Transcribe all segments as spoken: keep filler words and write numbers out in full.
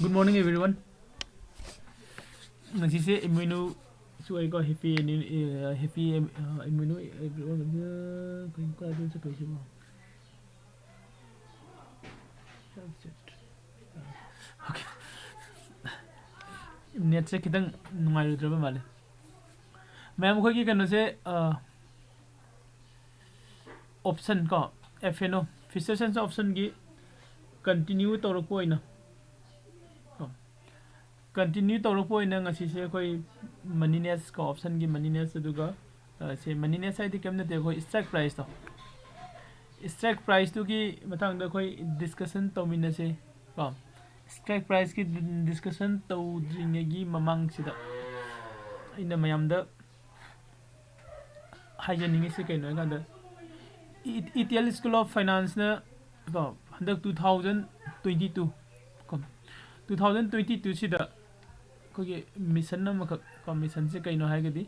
Good morning, everyone. ꯉꯁꯤꯁꯦ ꯏꯃꯣꯏꯅꯨꯁꯨ ꯑꯣꯏꯀꯣ, happy, happy ꯏꯃꯣꯏꯅꯨ, everyone. ꯀꯩꯅꯣ, ꯀꯥꯏꯗ ꯆꯠꯈ꯭ꯔꯤꯁꯤꯕꯣ? Okay. ꯅꯦꯠꯁꯦ ꯈꯤꯇꯪ ꯅꯨꯡꯉꯥꯏꯔꯨꯗ꯭ꯔꯕ ꯃꯥꯜꯂꯦ꯫ ꯃꯌꯥꯝ, ꯑꯩꯈꯣꯏꯒꯤ ꯀꯩꯅꯣꯁꯦ, option ꯀꯣ, F N O, Future Science optionꯒꯤ continue ꯇꯧꯔꯛꯄ ꯑꯣꯏꯅ ꯀꯣ, continue ꯇꯧꯔꯛꯄ ꯑꯣꯏꯅ ꯉꯁꯤꯁꯦ ꯑꯩꯈꯣꯏ moneyness ꯀꯣ, optionꯒꯤ moneyness, ꯑꯗꯨꯒ ꯁꯦ moneyness ꯍꯥꯏꯗꯤ ꯀꯩꯝ ꯅꯠꯇꯦ, ꯑꯩꯈꯣꯏ strike priceꯇꯣ, strike priceꯇꯨꯒꯤ ꯃꯇꯥꯡꯗ ꯑꯩꯈꯣꯏ discussion ꯇꯧꯃꯤꯟꯅꯁꯦ ꯀꯣ꯫ Strike priceꯀꯤ discussion ꯇꯧꯗ꯭ꯔꯤꯉꯩꯒꯤ ꯃꯃꯥꯡꯁꯤꯗ ꯑꯩꯅ ꯃꯌꯥꯝꯗ ꯍꯥꯏꯖꯅꯤꯡꯉꯤꯁꯦ ꯀꯩꯅꯣ ꯍꯥꯏꯀꯥꯟꯗ, E-, E T L School of Financeꯅ ꯀꯣ, ꯍꯟꯗꯛ two thousand twenty two ꯀꯣ, two thousand twenty twoꯁꯤꯗ ꯑꯩꯈꯣꯏꯒꯤ mission ꯑꯃꯈꯛ ꯀꯣ, missionꯁꯦ ꯀꯩꯅꯣ ꯍꯥꯏꯔꯒꯗꯤ,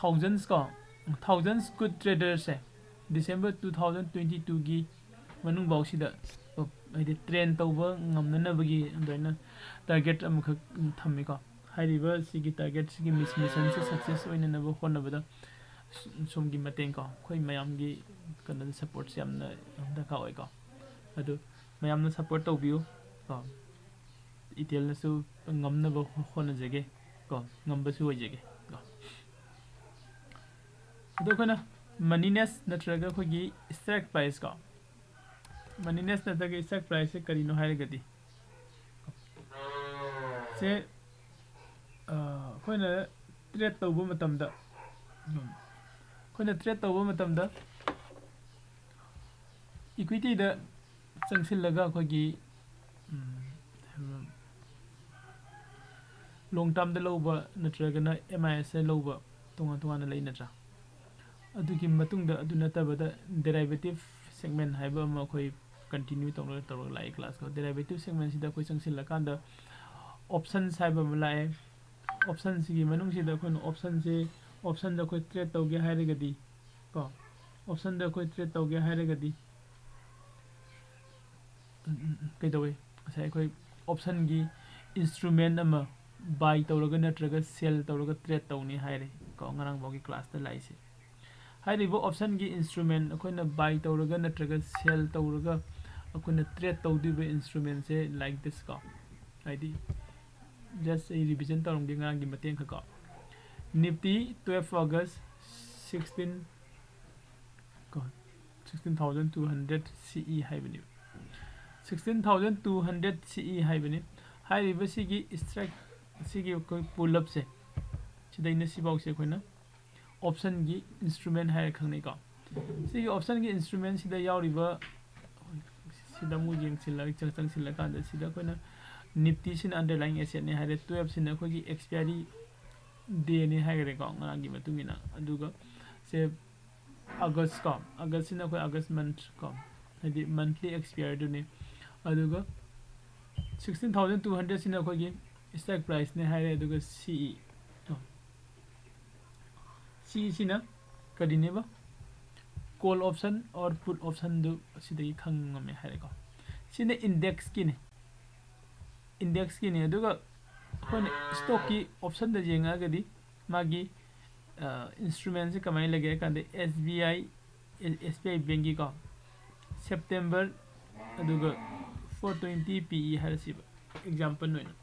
thousands ꯀꯣ, thousands good tradersꯁꯦ December two thousand twenty twoꯒꯤ ꯃꯅꯨꯡꯐꯥꯎꯁꯤꯗ ꯀꯣ, ꯍꯥꯏꯗꯤ train ꯇꯧꯕ ꯉꯝꯅꯅꯕꯒꯤ ꯑꯗꯨꯃꯥꯏꯅ target ꯑꯃꯈꯛ ꯊꯝꯃꯤꯀꯣ꯫ ꯍꯥꯏꯔꯤꯕ ꯁꯤꯒꯤ targetꯁꯤꯒꯤ mis-, missionꯁꯦ success ꯑꯣꯏꯅꯅꯕ ꯍꯣꯠꯅꯕꯗ ꯁꯣꯝꯒꯤ ꯃꯇꯦꯡ ꯀꯣ, ꯑꯩꯈꯣꯏ ꯃꯌꯥꯝꯒꯤ ꯀꯩꯅꯣꯗ supportꯁꯦ ꯌꯥꯝꯅ ꯗꯔꯀꯥꯔ ꯑꯣꯏꯀꯣ꯫ ꯑꯗꯨ ꯃꯌꯥꯝꯅ support ꯇꯧꯕꯤꯌꯨ ꯀꯣ꯫ ꯏꯇꯦꯜꯅꯁꯨ ꯉꯝꯅꯕ ꯍꯣꯠꯅꯖꯒꯦ ꯀꯣ, ꯉꯝꯕꯁꯨ ꯑꯣꯏꯖꯒꯦ ꯀꯣ꯫ ꯑꯗꯣ ꯑꯩꯈꯣꯏꯅ moneyness ꯅꯠꯇ꯭ꯔꯒ ꯑꯩꯈꯣꯏꯒꯤ strike price ꯀꯣ, moneyness ꯅꯠꯇ꯭ꯔꯒ strike priceꯁꯦ ꯀꯔꯤꯅꯣ ꯍꯥꯏꯔꯒꯗꯤ, ꯁꯦ, ꯑꯩꯈꯣꯏꯅ trade ꯇꯧꯕ ꯃꯇꯝꯗ, ꯑꯩꯈꯣꯏꯅ trade ꯇꯧꯕ ꯃꯇꯝꯗ equityꯗ ꯆꯪꯁꯤꯜꯂꯒ ꯑꯩꯈꯣꯏꯒꯤ long termꯗ ꯂꯧꯕ ꯅꯠꯇ꯭ꯔꯒꯅ M I S ꯂꯧꯕ ꯇꯣꯉꯥꯟ ꯇꯣꯉꯥꯟꯅ ꯂꯩ ꯅꯠꯇ꯭ꯔꯥ? ꯑꯗꯨꯒꯤ ꯃꯇꯨꯡꯗ ꯑꯗꯨ ꯅꯠꯇꯕꯗ derivative segment ꯍꯥꯏꯕ ꯑꯃ ꯑꯩꯈꯣꯏ continue ꯇꯧꯔꯒ ꯇꯧꯔꯒ ꯂꯥꯛꯏ classꯀꯣ꯫ Derivative segmentꯁꯤꯗ ꯑꯩꯈꯣꯏ ꯆꯪꯁꯤꯜꯂꯀꯥꯟꯗ options ꯍꯥꯏꯕ ꯑꯃ ꯂꯥꯛꯑꯦ꯫ Optionꯁꯤꯒꯤ ꯃꯅꯨꯡꯁꯤꯗ ꯑꯩꯈꯣꯏꯅ optionꯁꯦ, optionꯗ ꯑꯩꯈꯣꯏ trade ꯇꯧꯒꯦ ꯍꯥꯏꯔꯒꯗꯤ ꯀꯣ, optionꯗ ꯑꯩꯈꯣꯏ trade ꯇꯧꯒꯦ ꯍꯥꯏꯔꯒꯗꯤ ꯀꯩꯗꯧꯋꯤ? ꯉꯁꯥꯏ ꯑꯩꯈꯣꯏ optionꯒꯤ instrument ꯑꯃ buy ꯇꯧꯔꯒ ꯅꯠꯇ꯭ꯔꯒ sell ꯇꯧꯔꯒ trade ꯇꯧꯅꯤ ꯍꯥꯏꯔꯦ ꯀꯣ, ꯉꯔꯥꯡ ꯐꯥꯎꯒꯤ classꯇ ꯂꯥꯛꯏꯁꯦ꯫ ꯍꯥꯏꯔꯤꯕ optionꯒꯤ instrument ꯑꯩꯈꯣꯏꯅ buy ꯇꯧꯔꯒ ꯅꯠꯇ꯭ꯔꯒ sell ꯇꯧꯔꯒ ꯑꯩꯈꯣꯏꯅ trade ꯇꯧꯗꯣꯏꯕ instrumentꯁꯦ like this ꯀꯣ, ꯍꯥꯏꯗꯤ just ꯑꯩ revision ꯇꯧꯔꯝꯒꯦ ꯉꯔꯥꯡꯒꯤ ꯃꯇꯦꯡ ꯈꯛ ꯀꯣ꯫ Nifty twelve August sixteen ꯀꯣ, sixteen thousand two hundred C E ꯍꯥꯏꯕꯅꯦꯕ, sixteen thousand two hundred C E ꯍꯥꯏꯕꯅꯤ꯫ ꯍꯥꯏꯔꯤꯕ ꯁꯤꯒꯤ strike, ꯁꯤꯒꯤ ꯑꯩꯈꯣꯏ pull upꯁꯦ, ꯁꯤꯗꯩꯅ ꯁꯤꯐꯥꯎꯁꯦ ꯑꯩꯈꯣꯏꯅ optionꯒꯤ instrument ꯍꯥꯏꯔ ꯈꯪꯅꯩꯀꯣ꯫ ꯁꯤꯒꯤ optionꯒꯤ instrumentꯁꯤꯗ ꯌꯥꯎꯔꯤꯕ, ꯁꯤꯗ ꯑꯃꯨꯛ ꯌꯦꯡꯁꯤꯜꯂꯒ ꯆꯪ-, ꯆꯪꯁꯤꯜꯂꯀꯥꯟꯗ ꯁꯤꯗ ꯑꯩꯈꯣꯏꯅ Niftyꯁꯤꯅ underlying assetꯅꯦ ꯍꯥꯏꯔꯦ, twelveꯁꯤꯅ ꯑꯩꯈꯣꯏꯒꯤ expiry dayꯅꯦ ꯍꯥꯏꯈꯔꯦꯀꯣ ꯉꯔꯥꯡꯒꯤ ꯃꯇꯨꯡ ꯏꯟꯅ꯫ ꯑꯗꯨꯒ ꯁꯦ August ꯀꯣ, Augustꯁꯤꯅ ꯑꯩꯈꯣꯏ August month ꯀꯣ, ꯍꯥꯏꯗꯤ monthly expirerꯗꯨꯅꯤ꯫ ꯑꯗꯨꯒ sixteen thousand two hundredꯁꯤꯅ ꯑꯩꯈꯣꯏꯒꯤ strike priceꯅꯦ ꯍꯥꯏꯔꯦ꯫ ꯑꯗꯨꯒ C E ꯀꯣ, C E ꯁꯤꯅ ꯀꯔꯤꯅꯦꯕ? Call option or put optionꯗꯨ ꯑꯁꯤꯗꯒꯤ ꯈꯪꯕ ꯉꯝꯃꯦ ꯍꯥꯏꯔꯦꯀꯣ꯫ ꯁꯤꯅ indexꯀꯤꯅꯤ, indexꯀꯤꯅꯤ꯫ ꯑꯗꯨꯒ ꯑꯩꯈꯣꯏꯅ stockꯀꯤ optionꯗ ꯌꯦꯡꯉꯛꯑꯒꯗꯤ ꯃꯥꯒꯤ instrumentꯁꯦ ꯀꯃꯥꯏꯅ ꯂꯩꯒꯦ ꯍꯥꯏ ꯀꯥꯟꯗ S B I, S B I bankꯀꯤꯀꯣ, September, ꯑꯗꯨꯒ four twenty P E ꯍꯥꯏꯔꯁꯤꯕ example ꯑꯣꯏꯅ꯫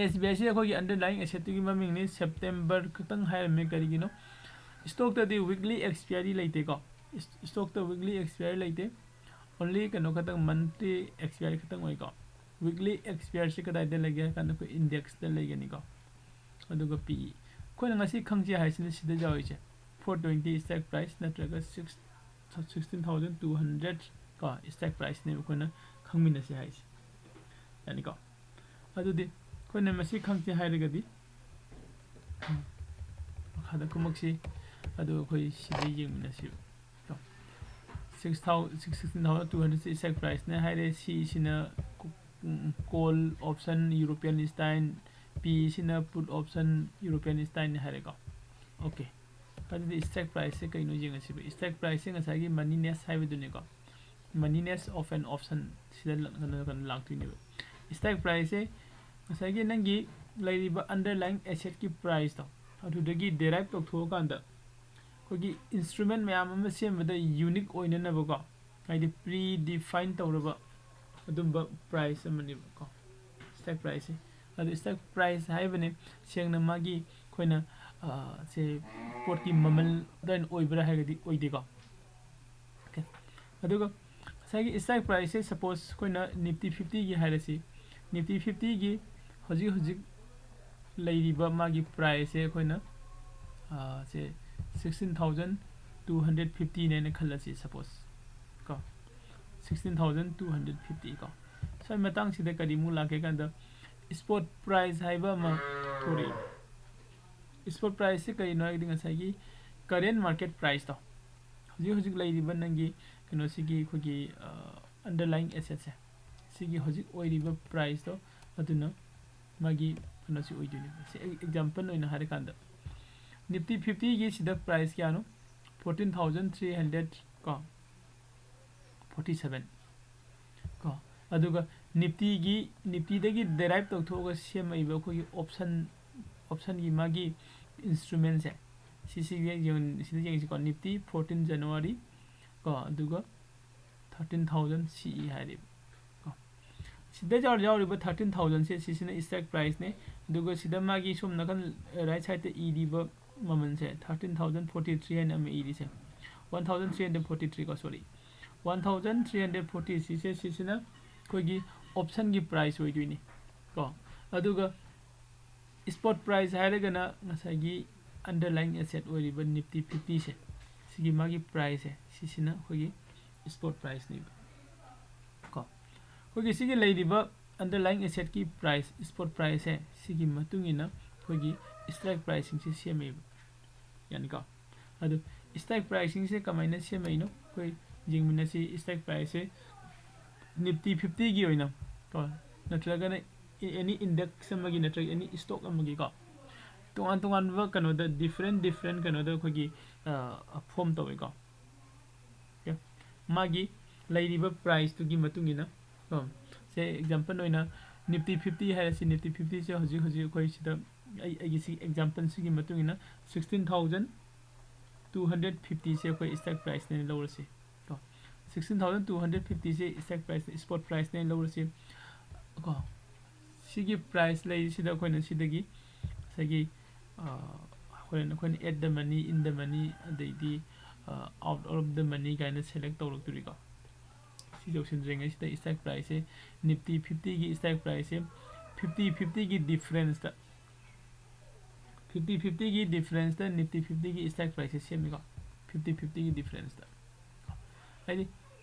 S B I ꯁꯤ ꯑꯩꯈꯣꯏꯒꯤ underlying assetꯇꯨꯒꯤ ꯃꯃꯤꯡꯅꯤ꯫ September ꯈꯛꯇꯪ ꯍꯥꯏꯔꯝꯃꯦ, ꯀꯔꯤꯒꯤꯅꯣ? Stockꯇꯗꯤ weekly expiry ꯂꯩꯇꯦꯀꯣ꯫ Stockꯇ weekly expiry ꯂꯩꯇꯦ, only ꯀꯩꯅꯣ ꯈꯛꯇꯪ, monthly expiry ꯈꯛꯇꯪ ꯑꯣꯏꯀꯣ꯫ Weekly expiryꯁꯤ ꯀꯗꯥꯏꯗ ꯂꯩꯒꯦ ꯍꯥꯏ ꯀꯥꯟꯗ ꯑꯩꯈꯣꯏ indexꯇ ꯂꯩꯒꯅꯤꯀꯣ꯫ ꯑꯗꯨꯒ P E, ꯑꯩꯈꯣꯏꯅ ꯉꯁꯤ ꯈꯪꯁꯦ ꯍꯥꯏꯁꯤꯅ ꯁꯤꯗ ꯌꯥꯎꯔꯤꯁꯦ, four twenty strike price ꯅꯠꯇ꯭ꯔꯒ six, sixteen thousand two hundred ꯀꯣ, strike priceꯅꯦꯕ ꯑꯩꯈꯣꯏꯅ ꯈꯪꯃꯤꯟꯅꯁꯦ ꯍꯥꯏꯁꯦ꯫ ꯌꯥꯅꯤꯀꯣ? ꯑꯗꯨꯗꯤ ꯑꯩꯈꯣꯏꯅ ꯃꯁꯤ ꯈꯪꯁꯦ ꯍꯥꯏꯔꯒꯗꯤ ꯃꯈꯥꯗ ꯀꯨꯝꯃꯛꯁꯤ꯫ ꯑꯗꯨ ꯑꯩꯈꯣꯏ ꯁꯤꯗ ꯌꯦꯡꯃꯤꯟꯅꯁꯤ꯫ Six thousand, sixteen thousand two hundred strike priceꯅꯦ ꯍꯥꯏꯔꯦ꯫ C E ꯁꯤꯅ call option European style, P E ꯁꯤꯅ put option European styleꯅꯦ ꯍꯥꯏꯔꯦꯀꯣ꯫ Okay, ꯑꯗꯨꯗꯤ strike priceꯁꯦ ꯀꯩꯅꯣ ꯌꯦꯡꯉꯁꯤꯕ꯫ Strike priceꯁꯦ ꯉꯁꯥꯏꯒꯤ moneyness ꯍꯥꯏꯕꯗꯨꯅꯤꯀꯣ꯫ moneyness of an option ꯁꯤꯗ ꯂ- ꯀꯩꯅꯣ ꯀꯩꯅꯣ ꯂꯥꯛꯇꯣꯏꯅꯦꯕ꯫ Strike priceꯁꯦ ꯉꯁꯥꯏꯒꯤ ꯅꯪꯒꯤ ꯂꯩꯔꯤꯕ underlying assetꯀꯤ priceꯇꯣ ꯑꯗꯨꯗꯒꯤ derive ꯇꯧꯊꯣꯛꯑꯀꯥꯟꯗ ꯑꯩꯈꯣꯏꯒꯤ instrument ꯃꯌꯥꯝ ꯑꯃ ꯁꯦꯝꯕꯗ unique ꯑꯣꯏꯅꯅꯕꯀꯣ, ꯍꯥꯏꯗꯤ pre define ꯇꯧꯔꯕ ꯑꯗꯨꯝꯕ price ꯑꯃꯅꯦꯕꯀꯣ strike priceꯁꯦ꯫ ꯑꯗꯨ strike price ꯍꯥꯏꯕꯅꯦ ꯁꯦꯡꯅ ꯃꯥꯒꯤ ꯑꯩꯈꯣꯏꯅ, ꯑ, ꯁꯦ ꯄꯣꯠꯀꯤ ꯃꯃꯜ ꯑꯗꯨꯃꯥꯏꯅ ꯑꯣꯏꯕ꯭ꯔꯥ ꯍꯥꯏꯔꯒꯗꯤ ꯑꯣꯏꯗꯦꯀꯣ꯫ Okay꯫ ꯑꯗꯨꯒ ꯉꯁꯥꯏꯒꯤ strike priceꯁꯦ suppose ꯑꯩꯈꯣꯏꯅ Nifty fiftyꯒꯤ ꯍꯥꯏꯔꯁꯤ, Nifty fiftyꯒꯤ ꯍꯧꯖꯤꯛ ꯍꯧꯖꯤꯛ ꯂꯩꯔꯤꯕ ꯃꯥꯒꯤ priceꯁꯦ ꯑꯩꯈꯣꯏꯅ, ꯑ, ꯁꯦ sixteen thousand two hundred fiftyꯅꯦꯅ ꯈꯜꯂꯁꯤ suppose ꯀꯣ, sixteen thousand two hundred fifty ꯀꯣ꯫ ꯁ꯭ꯋꯥꯏ ꯃꯇꯥꯡꯁꯤꯗ ꯀꯔꯤꯃꯨꯛ ꯂꯥꯛꯀꯦ ꯀꯥꯟꯗ spot price ꯍꯥꯏꯕ ꯑꯃ ꯊꯣꯔꯛꯏ꯫ Spot priceꯁꯦ ꯀꯔꯤꯅꯣ ꯍꯥꯏꯔꯒꯗꯤ ꯉꯁꯥꯏꯒꯤ current market priceꯇꯣ, ꯍꯧꯖꯤꯛ ꯍꯧꯖꯤꯛ ꯂꯩꯔꯤꯕ ꯅꯪꯒꯤ ꯀꯩꯅꯣꯁꯤꯒꯤ ꯑꯩꯈꯣꯏꯒꯤ, ꯑ, underlying assetꯁꯦ, ꯁꯤꯒꯤ ꯍꯧꯖꯤꯛ ꯑꯣꯏꯔꯤꯕ priceꯇꯣ ꯑꯗꯨꯅ ꯃꯥꯒꯤ ꯀꯩꯅꯣꯁꯤ ꯑꯣꯏꯗꯣꯏꯅꯦꯕ꯫ ꯁꯤ example ꯑꯣꯏꯅ ꯍꯥꯏꯔꯀꯥꯟꯗ Nifty fiftyꯒꯤ ꯁꯤꯗ price ꯀꯌꯥꯅꯣ? Fourteen thousand three hundred ꯀꯣ forty seven ꯀꯣ꯫ ꯑꯗꯨꯒ Niftyꯒꯤ, Niftyꯗꯒꯤ derive ꯇꯧꯊꯣꯛꯑꯒ ꯁꯦꯝꯃꯛꯏꯕ ꯑꯩꯈꯣꯏꯒꯤ option, optionꯒꯤ ꯃꯥꯒꯤ instrumentꯁꯦ, ꯁꯤꯁꯤꯒ ꯌꯦꯡ-, ꯁꯤꯗ ꯌꯦꯡꯁꯤꯀꯣ, Nifty fourteen January ꯀꯣ, ꯑꯗꯨꯒ thirteen thousand C E ꯍꯥꯏꯔꯤꯕ ꯀꯣ꯫ ꯁꯤꯗ ꯌꯥꯎ-, ꯌꯥꯎꯔꯤꯕ thirteen thousandꯁꯦ ꯁꯤꯁꯤꯅ strike priceꯅꯦ꯫ ꯑꯗꯨꯒ ꯁꯤꯗ ꯃꯥꯒꯤ ꯁꯣꯝ ꯅꯥꯀꯟ right sideꯇ ꯏꯔꯤꯕ ꯃꯃꯜꯁꯦ thirteen thousand forty three ꯍꯥꯏꯅ ꯑꯃ ꯏꯔꯤꯁꯦ, one thousand three hundred forty three ꯀꯣ, sorry, one thousand three hundred forty three ꯁꯤꯁꯦ, ꯁꯤꯁꯤꯅ ꯑꯩꯈꯣꯏꯒꯤ optionꯒꯤ price ꯑꯣꯏꯗꯣꯏꯅꯤ ꯀꯣ꯫ ꯑꯗꯨꯒ spot price ꯍꯥꯏꯔꯒꯅ ꯉꯁꯥꯏꯒꯤ underlying asset ꯑꯣꯏꯔꯤꯕ Nifty fiftyꯁꯦ, ꯁꯤꯒꯤ ꯃꯥꯒꯤ priceꯁꯦ, ꯁꯤꯁꯤꯅ ꯑꯩꯈꯣꯏꯒꯤ spot priceꯅꯦꯕ ꯀꯣ꯫ ꯑꯩꯈꯣꯏꯒꯤ ꯁꯤꯒꯤ ꯂꯩꯔꯤꯕ underlying assetꯀꯤ price, spot priceꯁꯦ, ꯁꯤꯒꯤ ꯃꯇꯨꯡ ꯏꯟꯅ ꯑꯩꯈꯣꯏꯒꯤ strike priceꯁꯤꯡꯁꯦ ꯁꯦꯝꯃꯦꯕ꯫ ꯌꯥꯅꯤꯀꯣ? ꯑꯗꯨ strike priceꯁꯤꯡꯁꯦ ꯀꯃꯥꯏꯅ ꯁꯦꯝꯃꯛꯏꯅꯣ? ꯑꯩꯈꯣꯏ ꯌꯦꯡꯃꯤꯟꯅꯁꯤ꯫ Strike priceꯁꯦ Nifty fiftyꯒꯤ ꯑꯣꯏꯅ ꯀꯣ, ꯅꯠꯇ꯭ꯔꯒꯅ any index ꯑꯃꯒꯤ ꯅꯠꯇ꯭ꯔꯒ any stock ꯑꯃꯒꯤꯀꯣ, ꯇꯣꯉꯥꯟ ꯇꯣꯉꯥꯟꯕ ꯀꯩꯅꯣꯗ different different ꯀꯩꯅꯣꯗ ꯑꯩꯈꯣꯏꯒꯤ, ꯑ, form ꯇꯧꯋꯦꯀꯣ꯫ Okay? ꯃꯥꯒꯤ ꯂꯩꯔꯤꯕ price ꯇꯨꯒꯤ ꯃꯇꯨꯡ ꯏꯟꯅ, ꯀꯣ, ꯁꯦ example ꯑꯣꯏꯅ Nifty fifty ꯍꯥꯏꯔꯁꯤ꯫ Nifty fifty ꯁꯦ ꯍꯧꯖꯤꯛ ꯍꯧꯖꯤꯛ ꯑꯩꯈꯣꯏ ꯁꯤꯗ, ꯑꯩ ꯑꯩꯒꯤ ꯁꯤ example ꯁꯤꯒꯤ ꯃꯇꯨꯡ ꯏꯟꯅ sixteen thousand two hundred fifty ꯁꯦ ꯑꯩꯈꯣꯏ strike price ꯅꯦꯅ ꯂꯧꯔꯁꯤ, ꯀꯣ꯫ Sixteen thousand two hundred fifty ꯁꯦ strike price, spot price ꯅꯦꯅ ꯂꯧꯔꯁꯤ, ꯀꯣ꯫ ꯁꯤꯒꯤ price ꯂꯩꯔꯤꯁꯤꯗ ꯑꯩꯈꯣꯏꯅ ꯁꯤꯗꯒꯤ ꯉꯁꯥꯏꯒꯤ, ꯑ, ꯍꯣꯔꯦꯟ ꯑꯩꯈꯣꯏꯅ at the money, in the money, ꯑꯗꯩꯗꯤ, ꯑ, out of the money ꯀꯥꯏꯅ select ꯇꯧꯔꯛꯇꯣꯔꯤꯀꯣ꯫ ꯁꯤ ꯌꯧꯁꯤꯟꯗ꯭ꯔꯤꯉꯩꯁꯤꯗ strike price ꯁꯦ, Nifty fifty ꯒꯤ strike price ꯁꯦ fifty fifty ꯒꯤ difference ꯇ, fifty fifty ꯒꯤ difference ꯇ Nifty fifty ꯒꯤ strike price ꯁꯦ ꯁꯦꯝꯃꯤꯀꯣ꯫ Fifty fifty ꯒꯤ difference ꯇ, ꯍꯥꯏꯗꯤ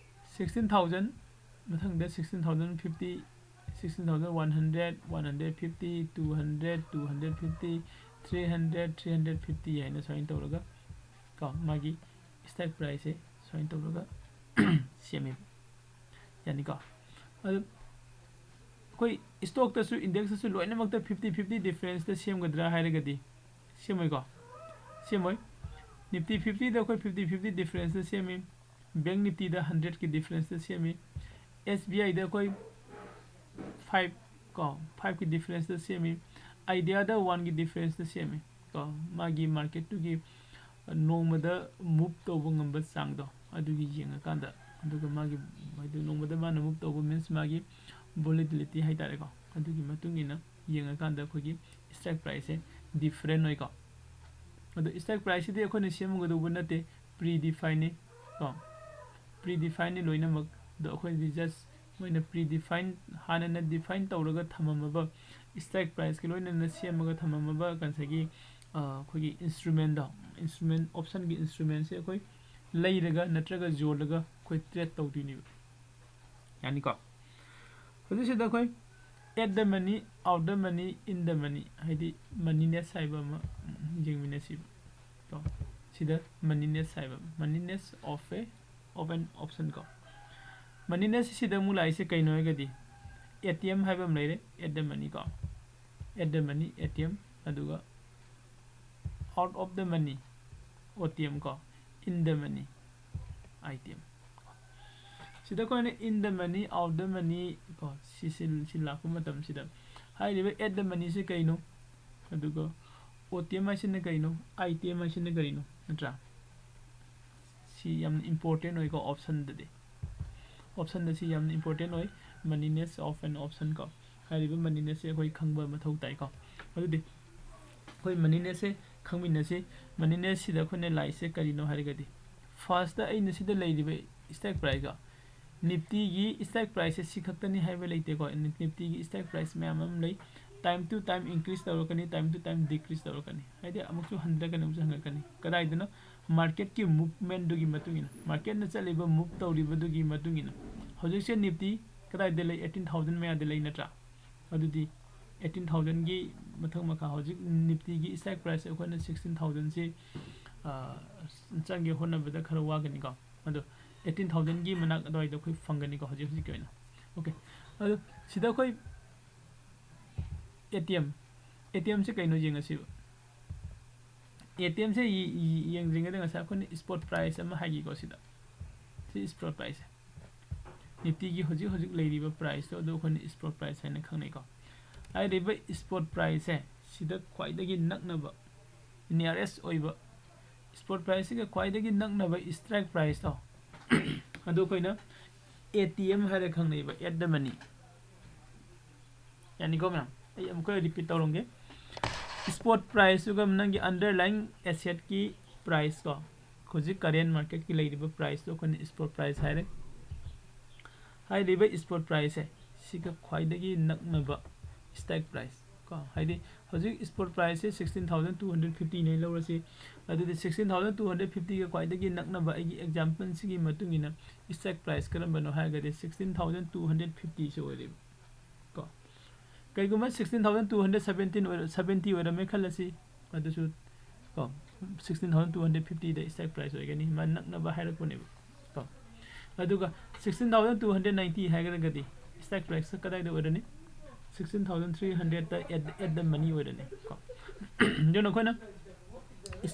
sixteen thousand, ꯃꯊꯪꯗ sixteen thousand fifty, sixteen thousand one hundred, one hundred fifty, two hundred, two hundred fifty, three hundred, three hundred fifty ꯍꯥꯏꯅ ꯁꯨꯃꯥꯏꯅ ꯇꯧꯔꯒ, ꯀꯣ, ꯃꯥꯒꯤ strike price ꯁꯦ ꯁꯨꯃꯥꯏꯅ ꯇꯧꯔꯒ ꯁꯦꯝꯃꯦꯕ꯫ ꯌꯥꯅꯤꯀꯣ? ꯑꯗꯨ ꯑꯩꯈꯣꯏ stock ꯇꯁꯨ, index ꯇꯁꯨ ꯂꯣꯏꯅꯃꯛꯇ fifty fifty difference ꯇ ꯁꯦꯝꯒꯗ꯭ꯔꯥ ꯍꯥꯏꯔꯒꯗꯤ ꯁꯦꯝꯃꯣꯏꯀꯣ? ꯁꯦꯝꯃꯣꯏ꯫ Nifty fifty ꯗ ꯑꯩꯈꯣꯏ fifty fifty difference ꯇ ꯁꯦꯝꯃꯤ꯫ Bank Nifty ꯗ hundred ꯀꯤ difference ꯇ ꯁꯦꯝꯃꯤ꯫ S B I ꯗ ꯑꯩꯈꯣꯏ five ꯀꯣ, five ꯀꯤ difference ꯇ ꯁꯦꯝꯃꯤ꯫ Idea ꯗ one ꯒꯤ difference ꯇ ꯁꯦꯝꯃꯤ꯫ ꯀꯣ, ꯃꯥꯒꯤ market ꯇꯨꯒꯤ ꯅꯣꯡꯃꯗ move ꯇꯧꯕ ꯉꯝꯕ ꯆꯥꯡꯗꯣ ꯑꯗꯨꯒꯤ ꯌꯦꯡꯉꯀꯥꯟꯗ, ꯑꯗꯨꯒ ꯃꯥꯒꯤ, ꯍꯥꯏꯗꯤ ꯅꯣꯡꯃꯗ ꯃꯥꯅ move ꯇꯧꯕ means ꯃꯥꯒꯤ volatility ꯍꯥꯏꯇꯥꯔꯦꯀꯣ, ꯑꯗꯨꯒꯤ ꯃꯇꯨꯡ ꯏꯟꯅ ꯌꯦꯡꯉꯀꯥꯟꯗ ꯑꯩꯈꯣꯏꯒꯤ strike price ꯁꯦ different ꯑꯣꯏꯀꯣ꯫ ꯑꯗꯣ strike price ꯁꯤꯗꯤ ꯑꯩꯈꯣꯏꯅ ꯁꯦꯝꯒꯗꯧꯕ ꯅꯠꯇꯦ, pre define ꯅꯤ ꯀꯣ, pre define ꯅꯤ ꯂꯣꯏꯅꯃꯛ꯫ ꯑꯗꯣ ꯑꯩꯈꯣꯏꯗꯤ just ꯃꯣꯏꯅ pre define, ꯍꯥꯟꯅꯅ define ꯇꯧꯔꯒ ꯊꯝꯃꯝꯃꯕ, strike price ꯀ ꯂꯣꯏꯅꯅ ꯁꯦꯝꯃꯒ ꯊꯝꯃꯝꯃꯕ ꯉꯁꯥꯏꯒꯤ, ꯑ, ꯑꯩꯈꯣꯏꯒꯤ instrument ꯗꯣ, instrument, option ꯒꯤ instrument ꯁꯦ ꯑꯩꯈꯣꯏ ꯂꯩꯔꯒ ꯅꯠꯇ꯭ꯔꯒ ꯌꯣꯜꯂꯒ ꯑꯩꯈꯣꯏ trade ꯇꯧꯗꯣꯏꯅꯦꯕ꯫ ꯌꯥꯅꯤꯀꯣ? ꯍꯧꯖꯤꯛꯁꯤꯗ ꯑꯩꯈꯣꯏ at the money, out the money, in the money, ꯍꯥꯏꯗꯤ moneyness ꯍꯥꯏꯕ ꯑꯃ ꯌꯦꯡꯃꯤꯟꯅꯁꯤꯕ꯫ ꯀꯣ, ꯁꯤꯗ moneyness ꯍꯥꯏꯕ, moneyness of a, of an option ꯀꯣ꯫ Moneyness ꯁꯤꯗ ꯑꯃꯨꯛ ꯂꯥꯛꯏꯁꯦ ꯀꯩꯅꯣ ꯍꯥꯏꯔꯒꯗꯤ, A T M ꯍꯥꯏꯕ ꯑꯃ ꯂꯩꯔꯦ, at the money ꯀꯣ, at the money, A T M, ꯑꯗꯨꯒ out of the money, O T M ꯀꯣ, in the money, I T M꯫ ꯁꯤꯗ ꯑꯩꯈꯣꯏꯅ in the money, out the money ꯀꯣ, ꯁꯤ ꯁꯤ ꯁꯤ ꯂꯥꯛꯄ ꯃꯇꯝꯁꯤꯗ ꯍꯥꯏꯔꯤꯕ at the moneyꯁꯦ ꯀꯩꯅꯣ, ꯑꯗꯨꯒ O T M ꯍꯥꯏꯁꯤꯅ ꯀꯩꯅꯣ, I T M ꯍꯥꯏꯁꯤꯅ ꯀꯔꯤꯅꯣ, ꯅꯠꯇ꯭ꯔꯥ? ꯁꯤ ꯌꯥꯝꯅ important ꯑꯣꯏꯀꯣ optionꯗꯗꯤ꯫ Optionꯗ ꯁꯤ ꯌꯥꯝꯅ important ꯑꯣꯏ, moneyness of an option ꯀꯣ꯫ ꯍꯥꯏꯔꯤꯕ moneynessꯁꯦ ꯑꯩꯈꯣꯏ ꯈꯪꯕ ꯃꯊꯧ ꯇꯥꯏꯀꯣ꯫ ꯑꯗꯨꯗꯤ ꯑꯩꯈꯣꯏ moneynessꯁꯦ ꯈꯪꯃꯤꯟꯅꯁꯤ꯫ Moneynessꯁꯤꯗ ꯑꯩꯈꯣꯏꯅ ꯂꯥꯛꯏꯁꯦ ꯀꯔꯤꯅꯣ ꯍꯥꯏꯔꯒꯗꯤ, firstꯇ ꯑꯩꯅ ꯁꯤꯗ ꯂꯩꯔꯤꯕ stock priceꯀꯣ, Niftyꯒꯤ stock priceꯁꯦ ꯁꯤ ꯈꯛꯇꯅꯤ ꯍꯥꯏꯕ ꯂꯩꯇꯦꯀꯣ꯫ Niftyꯒꯤ stock price ꯃꯌꯥꯝ ꯑꯃ ꯂꯩ꯫ Time to time increase ꯇꯧꯔꯛꯀꯅꯤ, time to time decrease ꯇꯧꯔꯛꯀꯅꯤ꯫ ꯍꯥꯏꯗꯤ ꯑꯃꯨꯛꯁꯨ ꯍꯟꯊꯔꯛꯀꯅꯤ, ꯑꯃꯨꯛꯁꯨ ꯍꯦꯟꯒꯠꯂꯛꯀꯅꯤ꯫ ꯀꯗꯥꯏꯗꯅꯣ? Marketꯀꯤ movementꯗꯨꯒꯤ ꯃꯇꯨꯡ ꯏꯟꯅ, marketꯅ ꯆꯠꯂꯤꯕ, move ꯇꯧꯔꯤꯕꯗꯨꯒꯤ ꯃꯇꯨꯡ ꯏꯟꯅ꯫ ꯍꯧꯖꯤꯛꯁꯦ Nifty ꯀꯗꯥꯏꯗ ꯂꯩ? Eighteen thousand ꯃꯌꯥꯗ ꯂꯩ, ꯅꯠꯇ꯭ꯔꯥ? ꯑꯗꯨꯗꯤ eighteen thousandꯒꯤ ꯃꯊꯛ ꯃꯈꯥ, ꯍꯧꯖꯤꯛ Niftyꯒꯤ stock price ꯑꯩꯈꯣꯏꯅ sixteen thousandꯁꯤ, ꯑ, ꯆꯪꯒꯦ ꯍꯣꯠꯅꯕꯗ ꯈꯔ ꯋꯥꯒꯅꯤꯀꯣ꯫ ꯑꯗꯣ eighteen thousandꯒꯤ ꯃꯅꯥꯛ ꯑꯗꯨꯋꯥꯏꯗ ꯑꯩꯈꯣꯏ ꯐꯪꯒꯅꯤꯀꯣ ꯍꯧꯖꯤꯛ ꯍꯧꯖꯤꯛꯀꯤ ꯑꯣꯏꯅ꯫ Okay, ꯑꯗꯣ ꯁꯤꯗ ꯑꯩꯈꯣꯏ A T M, A T Mꯁꯦ ꯀꯩꯅꯣ ꯌꯦꯡꯉꯁꯤꯕ꯫ A T Mꯁꯦ ꯌꯦ-, ꯌꯦ-, ꯌꯦꯡꯗ꯭ꯔꯤꯉꯩꯗ ꯉꯁꯥꯏ ꯑꯩꯈꯣꯏꯅ spot price ꯑꯃ ꯍꯥꯏꯈꯤꯀꯣ ꯁꯤꯗ꯫ ꯁꯤ spot price꯫ Niftyꯒꯤ ꯍꯧꯖꯤꯛ ꯍꯧꯖꯤꯛ ꯂꯩꯔꯤꯕ priceꯇꯣ ꯑꯗꯨ ꯑꯩꯈꯣꯏꯅ spot price ꯍꯥꯏꯅ ꯈꯪꯅꯩꯀꯣ꯫ ꯍꯥꯏꯔꯤꯕ spot priceꯁꯦ ꯁꯤꯗ ꯈ꯭ꯋꯥꯏꯗꯒꯤ ꯅꯛꯅꯕ, nearest ꯑꯣꯏꯕ, spot priceꯁꯤꯒ ꯈ꯭ꯋꯥꯏꯗꯒꯤ ꯅꯛꯅꯕ strike priceꯇꯣ ꯑꯗꯨ ꯑꯩꯈꯣꯏꯅ A T M ꯍꯥꯏꯔ ꯈꯪꯅꯩꯕ, at the money꯫ ꯌꯥꯅꯤꯀꯣ ꯃꯌꯥꯝ? ꯑꯩ ꯑꯃꯨꯛꯀ repeat ꯇꯧꯔꯝꯒꯦ꯫ Spot priceꯇꯨꯒ ꯅꯪꯒꯤ underlying assetꯀꯤ priceꯀꯣ, ꯍꯧꯖꯤꯛ current marketꯀꯤ ꯂꯩꯔꯤꯕ priceꯇꯣ ꯑꯩꯈꯣꯏꯅ spot price ꯍꯥꯏꯔꯦ꯫ ꯍꯥꯏꯔꯤꯕ spot priceꯁꯦ ꯁꯤꯒ ꯈ꯭ꯋꯥꯏꯗꯒꯤ ꯅꯛꯅꯕ strike price ꯀꯣ, ꯍꯥꯏꯗꯤ ꯍꯧꯖꯤꯛ spot priceꯁꯦ sixteen thousand two hundred fiftyꯅꯦ ꯂꯧꯔꯁꯤ꯫ ꯑꯗꯨꯗꯤ sixteen thousand two hundred fiftyꯒ ꯈ꯭ꯋꯥꯏꯗꯒꯤ ꯅꯛꯅꯕ ꯑꯩꯒꯤ exampleꯁꯤꯒꯤ ꯃꯇꯨꯡ ꯏꯟꯅ strike price ꯀꯔꯝꯕꯅꯣ ꯍꯥꯏꯔꯒꯗꯤ sixteen thousand two hundred fiftyꯁꯦ ꯑꯣꯏꯔꯦꯕ ꯀꯣ꯫ ꯀꯩꯒꯨꯝꯕ sixteen thousand two hundred seventeen ꯑꯣꯏꯔ-, seventy ꯑꯣꯏꯔꯝꯃꯦ ꯈꯜꯂꯁꯤ, ꯑꯗꯨꯁꯨ ꯀꯣ, sixteen thousand two hundred fiftyꯗ strike price ꯑꯣꯏꯒꯅꯤ, ꯃꯥ ꯅꯛꯅꯕ ꯍꯥꯏꯔꯛꯄꯅꯦꯕ ꯀꯣ꯫ ꯑꯗꯨꯒ sixteen thousand two hundred ninety ꯍꯥꯏꯔꯒꯗꯤ strike price ꯀꯗꯥꯏꯗ ꯑꯣꯏꯔꯅꯤ? Sixteen thousand three hundredꯇ at, at the money ꯑꯣꯏꯔꯅꯤ ꯀꯣ꯫ ꯑꯗꯨꯅ ꯑꯩꯈꯣꯏꯅ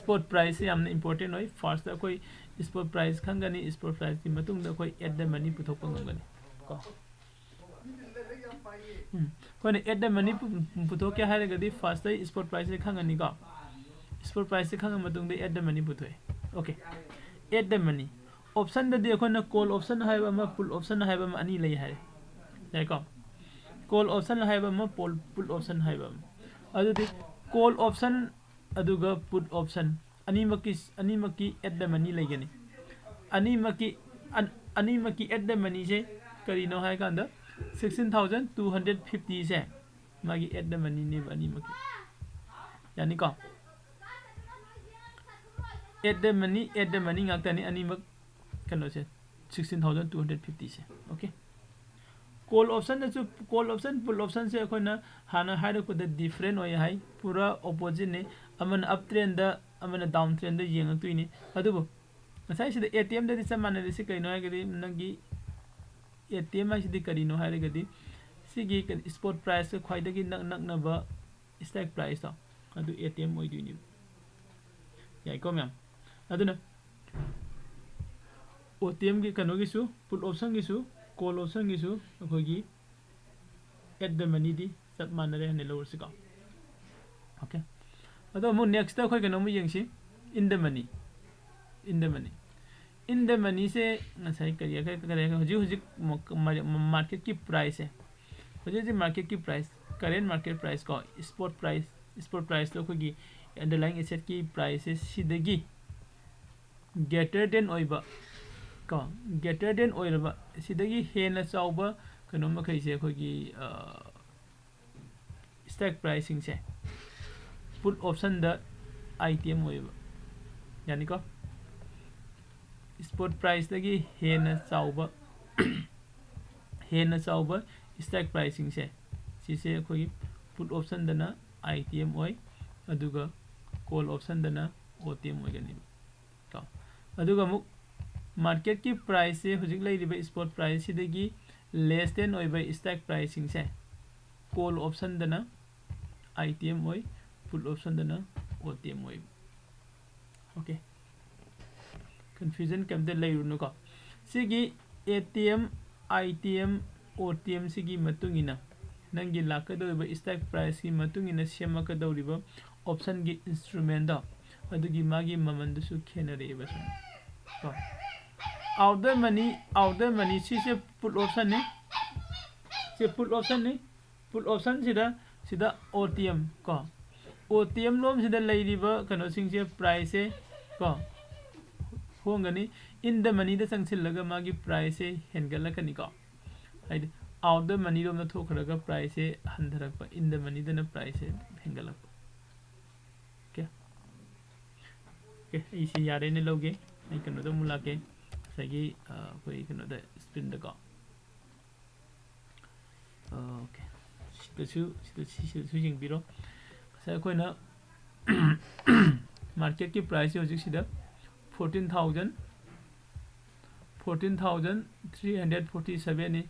spot priceꯁꯦ ꯌꯥꯝꯅ important ꯑꯣꯏ꯫ Firstꯇ ꯑꯩꯈꯣꯏ spot price ꯈꯪꯒꯅꯤ, spot priceꯀꯤ ꯃꯇꯨꯡꯗ ꯑꯩꯈꯣꯏ at the money ꯄꯨꯊꯣꯛꯄ ꯉꯝꯒꯅꯤ ꯀꯣ꯫ ꯎꯝ, ꯑꯩꯈꯣꯏꯅ at the money ꯄꯨ- ꯄꯨꯊꯣꯛꯀꯦ ꯍꯥꯏꯔꯒꯗꯤ firstꯇ spot priceꯁꯦ ꯈꯪꯉꯅꯤꯀꯣ꯫ Spot priceꯁꯦ ꯈꯪꯉ ꯃꯇꯨꯡꯗ at the money ꯄꯨꯊꯣꯛꯑꯦ꯫ Okay, at the money optionꯗꯗꯤ ꯑꯩꯈꯣꯏꯅ call option ꯍꯥꯏꯕ ꯑꯃ, put option ꯍꯥꯏꯕ ꯑꯃ ꯑꯅꯤ ꯂꯩ ꯍꯥꯏꯔꯦ꯫ ꯌꯥꯏꯀꯣ? Call option ꯍꯥꯏꯕ ꯑꯃ, pol- put option ꯍꯥꯏꯕ ꯑꯃ꯫ ꯑꯗꯨꯗꯤ call option ꯑꯗꯨꯒ put option ꯑꯅꯤꯃꯛꯀꯤ, ꯑꯅꯤꯃꯛꯀꯤ at the money ꯂꯩꯒꯅꯤ꯫ ꯑꯅꯤꯃꯛꯀꯤ ꯑꯟ- ꯑꯅꯤꯃꯛꯀꯤ at the moneyꯁꯦ ꯀꯔꯤꯅꯣ ꯍꯥꯏ ꯀꯥꯟꯗ, sixteen thousand two hundred fiftyꯁꯦ ꯃꯥꯒꯤ at the moneyꯅꯦꯕ ꯑꯅꯤꯃꯛꯀꯤ꯫ ꯌꯥꯅꯤꯀꯣ? At the money, at the money ꯉꯥꯛꯇꯅꯤ ꯑꯅꯤꯃꯛ ꯀꯩꯅꯣꯁꯦ, sixteen thousand two hundred fiftyꯁꯦ꯫ Okay, call optionꯗꯁꯨ, call option, put optionꯁꯦ ꯑꯩꯈꯣꯏꯅ ꯍꯥꯟꯅ ꯍꯥꯏꯔꯛꯄꯗ different ꯑꯣꯏ ꯍꯥꯏ, ꯄꯨꯔꯥ oppositeꯅꯤ꯫ ꯑꯃꯅ up trendꯗ, ꯑꯃꯅ down trendꯗ ꯌꯦꯡꯉꯛꯇꯣꯏꯅꯤ꯫ ꯑꯗꯨꯕꯨ ꯉꯁꯥꯏ ꯁꯤꯗ at the moneyꯗꯗꯤ ꯆꯞ ꯃꯥꯟꯅꯔꯤꯁꯤ ꯀꯩꯅꯣ ꯍꯥꯏꯔꯒꯗꯤ, ꯅꯪꯒꯤ at the money ꯍꯥꯏꯁꯤꯗꯤ ꯀꯔꯤꯅꯣ ꯍꯥꯏꯔꯒꯗꯤ, ꯁꯤꯒꯤ ꯀꯩꯅꯣ, spot priceꯀ ꯈ꯭ꯋꯥꯏꯗꯒꯤ ꯅꯛ ꯅꯛꯅꯕ strike priceꯇꯣ, ꯑꯗꯨ at the money ꯑꯣꯏꯗꯣꯏꯅꯦꯕ꯫ ꯌꯥꯏꯀꯣ ꯃꯌꯥꯝ? ꯑꯗꯨꯅ OTMꯒꯤ ꯀꯩꯅꯣꯒꯤꯁꯨ, put optionꯒꯤꯁꯨ, call optionꯒꯤꯁꯨ ꯑꯩꯈꯣꯏꯒꯤ at the moneyꯗꯤ ꯆꯞ ꯃꯥꯟꯅꯔꯦ ꯍꯥꯏꯅ ꯂꯧꯔꯁꯤꯀꯣ꯫ Okay, ꯑꯗꯣ ꯑꯃꯨꯛ nextꯇ ꯑꯩꯈꯣꯏ ꯀꯩꯅꯣꯝꯃ ꯌꯦꯡꯁꯤ, in the money꯫ In the money, in the moneyꯁꯦ ꯉꯁꯥꯏ ꯀꯔꯤ, ꯀꯔꯤ, ꯀꯔꯤ, ꯍꯧꯖꯤꯛ ꯍꯧꯖꯤꯛ marketꯀꯤ priceꯁꯦ, ꯍꯧꯖꯤꯛ ꯍꯧꯖꯤꯛ marketꯀꯤ price, current market price ꯀꯣ, spot price, spot priceꯇꯣ ꯑꯩꯈꯣꯏꯒꯤ underlying assetꯀꯤ priceꯁꯦ ꯁꯤꯗꯒꯤ greater than ꯑꯣꯏꯕ ꯀꯣ, greater than ꯑꯣꯏꯔꯕ, ꯁꯤꯗꯒꯤ ꯍꯦꯟꯅ ꯆꯥꯎꯕ ꯀꯩꯅꯣ ꯃꯈꯩꯁꯦ ꯑꯩꯈꯣꯏꯒꯤ strike priceꯁꯤꯡꯁꯦ put optionꯗ ITM ꯑꯣꯏꯌꯦꯕ꯫ ꯌꯥꯅꯤꯀꯣ? Spot priceꯇꯒꯤ ꯍꯦꯟꯅ ꯆꯥꯎꯕ, ꯍꯦꯟꯅ ꯆꯥꯎꯕ strike priceꯁꯤꯡꯁꯦ, ꯁꯤꯁꯦ ꯑꯩꯈꯣꯏꯒꯤ put optionꯗꯅ ITM ꯑꯣꯏ, ꯑꯗꯨꯒ call optionꯗꯅ OTM ꯑꯣꯏꯒꯅꯦꯕ꯫ ꯀꯣ꯫ ꯑꯗꯨꯒ ꯑꯃꯨꯛ marketꯀꯤ priceꯁꯦ, ꯍꯧꯖꯤꯛ ꯂꯩꯔꯤꯕ spot priceꯁꯤꯗꯒꯤ less than ꯑꯣꯏꯕ strike priceꯁꯤꯡꯁꯦ call optionꯗꯅ ITM ꯑꯣꯏ, put optionꯗꯅ OTM ꯑꯣꯏ꯫ Okay꯫ ꯀꯟꯐ꯭ꯌꯨꯖꯟ ꯀꯩꯝꯇ ꯂꯩꯔꯨꯅꯨꯀꯣ꯫ ꯁꯤꯒꯤ A T M, I T M, O T M ꯁꯤꯒꯤ ꯃꯇꯨꯡ ꯏꯟꯅ ꯅꯪꯒꯤ ꯂꯥꯛꯀꯗꯧꯔꯤꯕ ꯁ꯭ꯇ꯭ꯔꯥꯏꯛ ꯄ꯭ꯔꯥꯏꯁꯀꯤ ꯃꯇꯨꯡ ꯏꯟꯅ ꯁꯦꯝꯃꯛꯀꯗꯧꯔꯤꯕ ꯑꯣꯞꯁꯟꯒꯤ ꯏꯟꯁꯇ꯭ꯔꯨꯃꯦꯟꯗꯣ, ꯑꯗꯨꯒꯤ ꯃꯥꯒꯤ ꯃꯃꯜꯗꯨꯁꯨ ꯈꯦꯠꯅꯔꯛꯑꯦꯕ ꯁꯨꯝ ꯀꯣ꯫ ꯑꯥꯎꯠ ꯗ ꯃꯅꯤ, ꯑꯥꯎꯠ ꯗ ꯃꯅꯤ ꯁꯤꯁꯦ ꯄꯨꯠ ꯑꯣꯞꯁꯟꯅꯤ꯫ ꯁꯤ ꯄꯨꯠ ꯑꯣꯞꯁꯟꯅꯤ꯫ ꯄꯨꯠ ꯑꯣꯞꯁꯟꯁꯤꯗ, ꯁꯤꯗ ꯑꯣ ꯇꯤ ꯑꯦꯝ ꯀꯣ, ꯑꯣ ꯇꯤ ꯑꯦꯝ ꯂꯣꯝꯁꯤꯗ ꯂꯩꯔꯤꯕ ꯀꯩꯅꯣꯁꯤꯡꯁꯦ, ꯄ꯭ꯔꯥꯏꯁꯁꯦ ꯀꯣ, ꯍꯣꯡꯒꯅꯤ꯫ ꯏꯟ ꯗ ꯃꯅꯤꯗ ꯆꯪꯁꯤꯜꯂꯒ ꯃꯥꯒꯤ ꯄ꯭ꯔꯥꯏꯁꯁꯦ ꯍꯦꯟꯒꯠꯂꯛꯀꯅꯤꯀꯣ꯫ ꯍꯥꯏꯗꯤ ꯑꯥꯎꯠ ꯗ ꯃꯅꯤꯔꯣꯝꯗ ꯊꯣꯛꯈ꯭ꯔꯒ ꯄ꯭ꯔꯥꯏꯁꯁꯦ ꯍꯟꯊꯔꯛꯄ, ꯏꯟ ꯗ ꯃꯅꯤꯗꯅ ꯄ꯭ꯔꯥꯏꯁꯁꯦ ꯍꯦꯟꯒꯠꯂꯛꯄ꯫ ꯑꯣꯀꯦ꯫ ꯑꯣꯀꯦ, ꯑꯩꯁꯤ ꯌꯥꯔꯦꯅ ꯂꯧꯒꯦ꯫ ꯑꯩ ꯀꯩꯅꯣꯗ ꯑꯃꯨꯛ ꯂꯥꯛꯀꯦ꯫ ꯉꯁꯥꯏꯒꯤ, ꯑ, ꯑꯩꯈꯣꯏ ꯀꯩꯅꯣꯗ, ꯁ꯭ꯀ꯭ꯔꯤꯟꯗꯀꯣ꯫ ꯑꯣꯀꯦ꯫ ꯁꯤꯗꯁꯨ, ꯁꯤꯗ, ꯁꯤ-, ꯁꯤꯗꯁꯨ ꯌꯦꯡꯕꯤꯔꯣ꯫ ꯉꯁꯥꯏ ꯑꯩꯈꯣꯏꯅ ꯃꯥꯔꯀꯦꯠꯀꯤ ꯄ꯭ꯔꯥꯏꯁꯁꯦ ꯍꯧꯖꯤꯛ ꯁꯤꯗ fourteen thousand, fourteen thousand three hundred forty seven ꯅꯤ꯫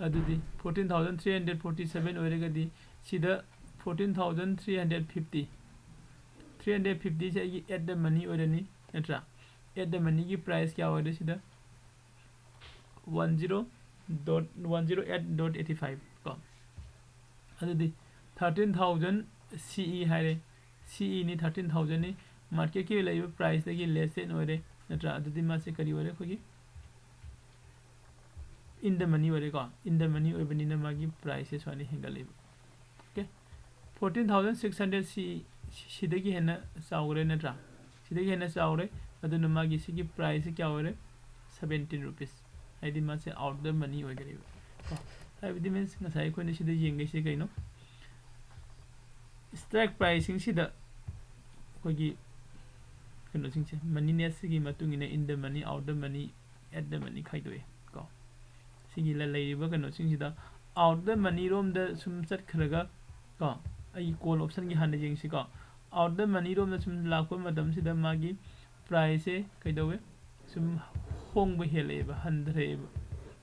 ꯑꯗꯨꯗꯤ fourteen thousand three hundred forty seven ꯑꯣꯏꯔꯒꯗꯤ ꯁꯤꯗ fourteen thousand three hundred fifty, three hundred fifty ꯁꯦ ꯑꯩꯒꯤ at the money ꯑꯣꯏꯔꯅꯤ, ꯅꯠꯇ꯭ꯔꯥ? At the money ꯒꯤ ꯄ꯭ꯔꯥꯏꯁ ꯀꯌꯥ ꯑꯣꯏꯔꯦ ꯁꯤꯗ? One zero dot, one zero eight dot eighty five ꯀꯣ꯫ ꯑꯗꯨꯗꯤ thirteen thousand C E ꯍꯥꯏꯔꯦ, C E ꯅꯤ, thirteen thousand ꯅꯤ, ꯃꯥꯔꯀꯦꯠꯀꯤ ꯂꯩꯕ ꯄ꯭ꯔꯥꯏꯁꯇꯒꯤ less than ꯑꯣꯏꯔꯦ, ꯅꯠꯇ꯭ꯔꯥ? ꯑꯗꯨꯗꯤ ꯃꯥꯁꯦ ꯀꯔꯤ ꯑꯣꯏꯔꯦ? ꯑꯩꯈꯣꯏꯒꯤ in the money ꯑꯣꯏꯔꯦꯀꯣ꯫ In the money ꯑꯣꯏꯕꯅꯤꯅ ꯃꯥꯒꯤ ꯄ꯭ꯔꯥꯏꯁꯁꯦ ꯁꯨꯃꯥꯏꯅ ꯍꯦꯟꯒꯠꯂꯦꯕ꯫ Okay, fourteen thousand six hundred ꯁꯤ, ꯁꯤꯗꯒꯤ ꯍꯦꯟꯅ ꯆꯥꯎꯈ꯭ꯔꯦ, ꯅꯠꯇ꯭ꯔꯥ? ꯁꯤꯗꯒꯤ ꯍꯦꯟꯅ ꯆꯥꯎꯔꯦ꯫ ꯑꯗꯨꯅ ꯃꯥꯒꯤ ꯁꯤꯒꯤ ꯄ꯭ꯔꯥꯏꯁꯁꯦ ꯀꯌꯥ ꯑꯣꯏꯔꯦ? Seventeen rupees꯫ ꯍꯥꯏꯗꯤ ꯃꯥꯁꯦ out the money ꯑꯣꯏꯈ꯭ꯔꯦꯕ ꯀꯣ꯫ ꯍꯥꯏꯕꯗꯤ means ꯉꯁꯥꯏ ꯑꯩꯈꯣꯏꯅ ꯁꯤꯗ ꯌꯦꯡꯒꯦꯁꯦ ꯀꯩꯅꯣ? ꯁ꯭ꯇ꯭ꯔꯥꯏꯛ ꯄ꯭ꯔꯥꯏꯁꯁꯤꯡꯁꯤꯗ ꯑꯩꯈꯣꯏꯒꯤ ꯀꯩꯅꯣꯁꯤꯡꯁꯦ, ꯃꯅꯤ ꯅꯦꯠꯁꯤꯒꯤ ꯃꯇꯨꯡ ꯏꯟꯅ in the money, out the money, at the money ꯈꯥꯏꯗꯣꯛꯑꯦ ꯀꯣ꯫ ꯁꯤꯒꯤ ꯂ-, ꯂꯩꯔꯤꯕ ꯀꯩꯅꯣꯁꯤꯡꯁꯤꯗ out the money ꯔꯣꯝꯗ ꯁꯨꯝ ꯆꯠꯈ꯭ꯔꯒ ꯀꯣ, ꯑꯩꯒꯤ call option ꯒꯤ ꯍꯥꯟꯅ ꯌꯦꯡꯁꯤꯀꯣ꯫ Out the money ꯔꯣꯝꯗ ꯁꯨꯝ ꯂꯥꯛꯄ ꯃꯇꯝꯁꯤꯗ ꯃꯥꯒꯤ ꯄ꯭ꯔꯥꯏꯁꯁꯦ ꯀꯩꯗꯧꯋꯦ? ꯁꯨꯝ ꯍꯣꯡꯕ ꯍꯦꯜꯂꯛꯑꯦꯕ, ꯍꯟꯊꯔꯛꯑꯦꯕ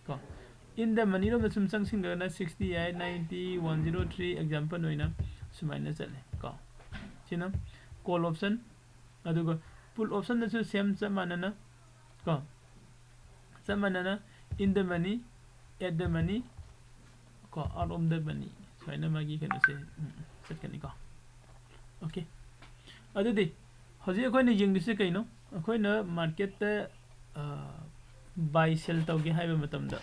ꯀꯣ꯫ In the money ꯔꯣꯝꯗ ꯁꯨꯝ ꯆꯪꯁꯤꯟꯈ꯭ꯔꯒꯅ sixty ꯌꯥꯏ, ninety, one zero three, example ꯑꯣꯏꯅ ꯁꯨꯃꯥꯏꯅ ꯆꯠꯂꯦ ꯀꯣ꯫ ꯁꯤꯅ call option꯫ ꯑꯗꯨꯒ put option ꯗꯁꯨ same ꯆꯞ ꯃꯥꯟꯅꯅ ꯀꯣ, ꯆꯞ ꯃꯥꯟꯅꯅ in the money, at the money, ꯀꯣ, out of the money, ꯁꯨꯃꯥꯏꯅ ꯃꯥꯒꯤ ꯀꯩꯅꯣꯁꯦ, ꯎꯝ, ꯆꯠꯀꯅꯤꯀꯣ꯫ Okay, ꯑꯗꯨꯗꯤ ꯍꯧꯖꯤꯛ ꯑꯩꯈꯣꯏꯅ ꯌꯦꯡꯗꯣꯏꯁꯦ ꯀꯩꯅꯣ? ꯑꯩꯈꯣꯏꯅ ꯃꯥꯔꯀꯦꯠꯇ ꯕꯥꯏ ꯁꯦꯜ ꯇꯧꯒꯦ ꯍꯥꯏꯕ ꯃꯇꯝꯗ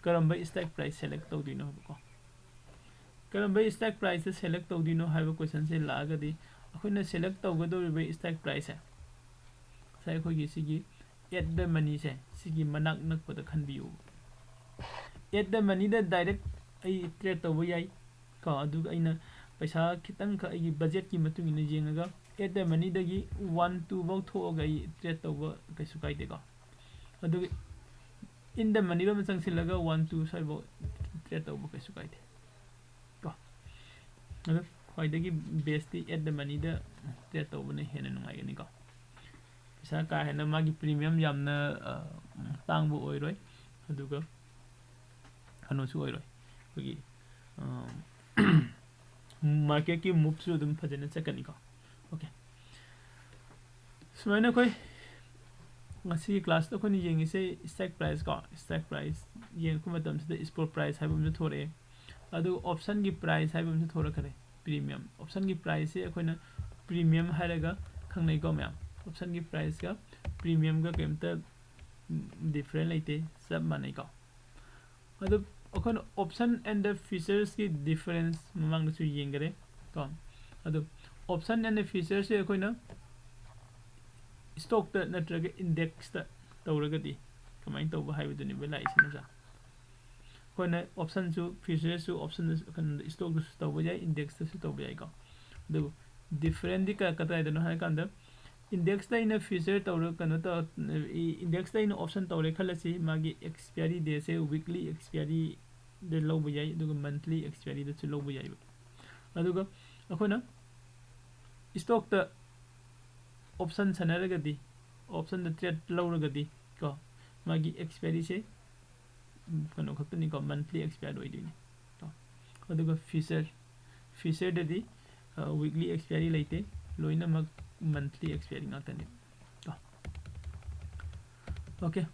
ꯀꯔꯝꯕ strike price select ꯇꯧꯗꯣꯏꯅꯣ ꯍꯥꯏꯕꯀꯣ꯫ ꯀꯔꯝꯕ strike priceꯇ select ꯇꯧꯗꯣꯏꯅꯣ ꯍꯥꯏꯕ questionꯁꯦ ꯂꯥꯛꯑꯒꯗꯤ, ꯑꯩꯈꯣꯏꯅ select ꯇꯧꯒꯗꯧꯔꯤꯕ strike priceꯁꯦ ꯉꯁꯥꯏ ꯑꯩꯈꯣꯏꯒꯤ ꯁꯤꯒꯤ at the moneyꯁꯦ, ꯁꯤꯒꯤ ꯃꯅꯥꯛ ꯅꯛꯄꯗ ꯈꯟꯕꯤꯌꯨ꯫ At the moneyꯗ direct ꯑꯩ trade ꯇꯧꯕ ꯌꯥꯏ ꯀꯣ, ꯑꯗꯨꯒ ꯑꯩꯅ ꯄꯩꯁꯥ ꯈꯤꯇꯪꯈꯛ ꯑꯩꯒꯤ budgetꯀꯤ ꯃꯇꯨꯡ ꯏꯟꯅ ꯌꯦꯡꯉꯒ at the moneyꯗꯒꯤ one two ꯐꯥꯎ ꯊꯣꯛꯑꯒ ꯑꯩ trade ꯇꯧꯕ ꯀꯩꯁꯨ ꯀꯥꯏꯗꯦꯀꯣ꯫ ꯑꯗꯨꯒ in the moneyꯔꯣꯝꯗ ꯆꯪꯁꯤꯜꯂꯒ one two ꯁ꯭ꯋꯥꯏꯐꯥꯎ trade ꯇꯧꯕ ꯀꯩꯁꯨ ꯀꯥꯏꯗꯦ ꯀꯣ꯫ ꯑꯗꯣ ꯈ꯭ꯋꯥꯏꯗꯒꯤ bestꯇꯤ at the moneyꯗ trade ꯇꯧꯕꯅ ꯍꯦꯟꯅ ꯅꯨꯡꯉꯥꯏꯒꯅꯤꯀꯣ꯫ ꯄꯩꯁꯥ ꯀꯥ ꯍꯦꯟꯅ ꯃꯥꯒꯤ premium ꯌꯥꯝꯅ, ꯑ, ꯇꯥꯡꯕ ꯑꯣꯏꯔꯣꯏ, ꯑꯗꯨꯒ ꯀꯩꯅꯣꯁꯨ ꯑꯣꯏꯔꯣꯏ, ꯑꯩꯈꯣꯏꯒꯤ, ꯑ, marketꯀꯤ moveꯁꯨ ꯑꯗꯨꯝ ꯐꯖꯅ ꯆꯠꯀꯅꯤꯀꯣ꯫ Okay, ꯁꯨꯃꯥꯏꯅ ꯑꯩꯈꯣꯏ ꯉꯁꯤꯒꯤ classꯇ ꯑꯩꯈꯣꯏꯅ ꯌꯦꯡꯉꯤꯁꯦ strike price ꯀꯣ꯫ Strike price ꯌꯦꯡꯉꯛꯄ ꯃꯇꯝꯁꯤꯗ spot price ꯍꯥꯏꯕ ꯑꯃꯁꯨ ꯊꯣꯔꯛꯑꯦ, ꯑꯗꯨꯒ optionꯒꯤ price ꯍꯥꯏꯕ ꯑꯃꯁꯨ ꯊꯣꯔꯛꯈ꯭ꯔꯦ, premium꯫ Optionꯒꯤ priceꯁꯦ ꯑꯩꯈꯣꯏꯅ premium ꯍꯥꯏꯔꯒ ꯈꯪꯅꯩꯀꯣ ꯃꯌꯥꯝ꯫ Optionꯒꯤ priceꯀ premiumꯒ ꯀꯩꯝꯇ different ꯂꯩꯇꯦ, ꯆꯞ ꯃꯥꯟꯅꯩꯀꯣ꯫ ꯑꯗꯨ ꯑꯩꯈꯣꯏꯅ option and the futuresꯀꯤ difference ꯃꯃꯥꯡꯗꯁꯨ ꯌꯦꯡꯈꯔꯦ ꯀꯣ꯫ ꯑꯗꯨ option and the futuresꯁꯦ ꯑꯩꯈꯣꯏꯅ stockꯇ ꯅꯠꯇ꯭ꯔꯒ indexꯇ ꯇꯧꯔꯒꯗꯤ ꯀꯃꯥꯏꯅ ꯇꯧꯕ ꯍꯥꯏꯕꯗꯨꯅꯦꯕ ꯂꯥꯛꯏꯁꯤ, ꯅꯠꯇ꯭ꯔꯥ? ꯑꯩꯈꯣꯏꯅ optionꯁꯨ, futuresꯁꯨ, optionꯗꯁꯨ, ꯀꯩꯅꯣꯗ, stockꯇꯁꯨ ꯇꯧꯕ ꯌꯥꯏ, indexꯇꯁꯨ ꯇꯧꯕ ꯌꯥꯏꯀꯣ꯫ ꯑꯗꯨꯕꯨ differentꯗꯤ ꯀ-, ꯀꯗꯥꯏꯗꯅꯣ ꯍꯥꯏꯔꯀꯥꯟꯗ, indexꯇ ꯑꯩꯅ future ꯇꯧꯔ-, ꯀꯩꯅꯣ ꯇꯧ-, ꯏ-, indexꯇ ꯑꯩꯅ option ꯇꯧꯔꯦ ꯈꯜꯂꯁꯤ, ꯃꯥꯒꯤ expiry dateꯁꯦ weekly expiryꯗ ꯂꯧꯕ ꯌꯥꯏ, ꯑꯗꯨꯒ monthly expiryꯗꯁꯨ ꯂꯧꯕ ꯌꯥꯏꯕ꯫ ꯑꯗꯨꯒ ꯑꯩꯈꯣꯏꯅ stockꯇ option ꯁꯥꯟꯅꯔꯒꯗꯤ, optionꯗ trade ꯂꯧꯔꯒꯗꯤ ꯀꯣ, ꯃꯥꯒꯤ expiryꯁꯦ, ꯎꯝ, ꯀꯩꯅꯣ ꯈꯛꯇꯅꯤꯀꯣ, monthly expired ꯑꯣꯏꯗꯣꯏꯅꯤ ꯀꯣ꯫ ꯑꯗꯨꯒ future, futureꯗꯗꯤ, ꯑ, weekly expiry ꯂꯩꯇꯦ, ꯂꯣꯏꯅꯃꯛ monthly expiry ꯉꯥꯛꯇꯅꯤ ꯀꯣ꯫ Okay,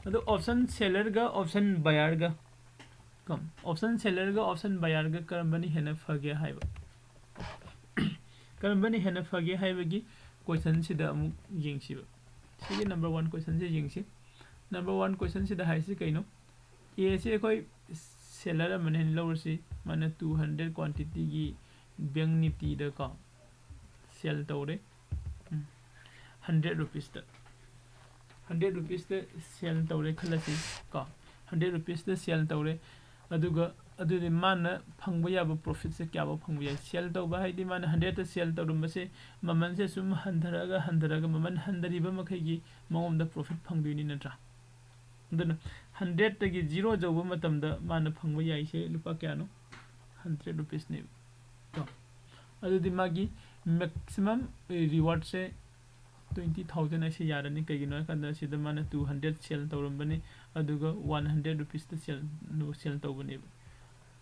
ꯑꯗꯣ option sellerꯒ option buyerꯒ ꯀꯣ, option sellerꯒ option buyerꯒ ꯀꯔꯝꯕꯅ ꯍꯦꯟꯅ ꯐꯒꯦ ꯍꯥꯏꯕ, ꯀꯔꯝꯕꯅ ꯍꯦꯟꯅ ꯐꯒꯦ ꯍꯥꯏꯕꯒꯤ questionꯁꯤꯗ ꯑꯃꯨꯛ ꯌꯦꯡꯁꯤꯕ꯫ ꯁꯤꯒꯤ number one questionꯁꯦ ꯌꯦꯡꯁꯤ꯫ Number one questionꯁꯤꯗ ꯍꯥꯏꯁꯤ ꯀꯩꯅꯣ? Aꯁꯦ ꯑꯩꯈꯣꯏ seller ꯑꯃꯅ ꯍꯦꯟꯅ ꯂꯧꯔꯁꯤ, ꯃꯥꯅ two hundred quantityꯒꯤ Bank Niftyꯗ ꯀꯣ sell ꯇꯧꯔꯦ꯫ ꯎꯝ꯫ Hundred rupeesꯇ, hundred rupeesꯇ sell ꯇꯧꯔꯦ ꯈꯜꯂꯁꯤ ꯀꯣ, hundred rupeesꯇ sell ꯇꯧꯔꯦ꯫ ꯑꯗꯨꯒ ꯑꯗꯨꯗꯤ ꯃꯥꯅ ꯐꯪꯕ ꯌꯥꯕ profitꯁꯦ ꯀꯌꯥꯐꯥꯎ ꯐꯪꯕ ꯌꯥꯏ? Sell ꯇꯧꯕ ꯍꯥꯏꯗꯤ ꯃꯥꯅ hundredꯇ sell ꯇꯧꯔꯝꯕꯁꯦ ꯃꯃꯜꯁꯦ ꯁꯨꯝ ꯍꯟꯊꯔꯛꯑꯒ ꯍꯟꯊꯔꯛꯑꯒ ꯃꯃꯜ ꯍꯟꯊꯔꯤꯕ ꯃꯈꯩꯒꯤ ꯃꯉꯣꯟꯗ profit ꯐꯪꯗꯣꯏꯅꯤ, ꯅꯠꯇ꯭ꯔꯥ? ꯑꯗꯨꯅ hundredꯇꯒꯤ zero ꯌꯧꯕ ꯃꯇꯝꯗ ꯃꯥꯅ ꯐꯪꯕ ꯌꯥꯏꯁꯦ ꯂꯨꯄꯥ ꯀꯌꯥꯅꯣ? Hundred rupeesꯅꯦꯕ ꯀꯣ꯫ ꯑꯗꯨꯗꯤ ꯃꯥꯒꯤ maximum rewardꯁꯦ twenty thousand ꯍꯥꯏꯁꯦ ꯌꯥꯔꯅꯤ꯫ ꯀꯩꯒꯤꯅꯣ ꯍꯥꯏꯀꯥꯟꯗ ꯁꯤꯗ ꯃꯥꯅ two hundred sell ꯇꯧꯔꯝꯕꯅꯤ, ꯑꯗꯨꯒ one hundred rupeesꯇ sell, sell ꯇꯧꯕꯅꯦꯕ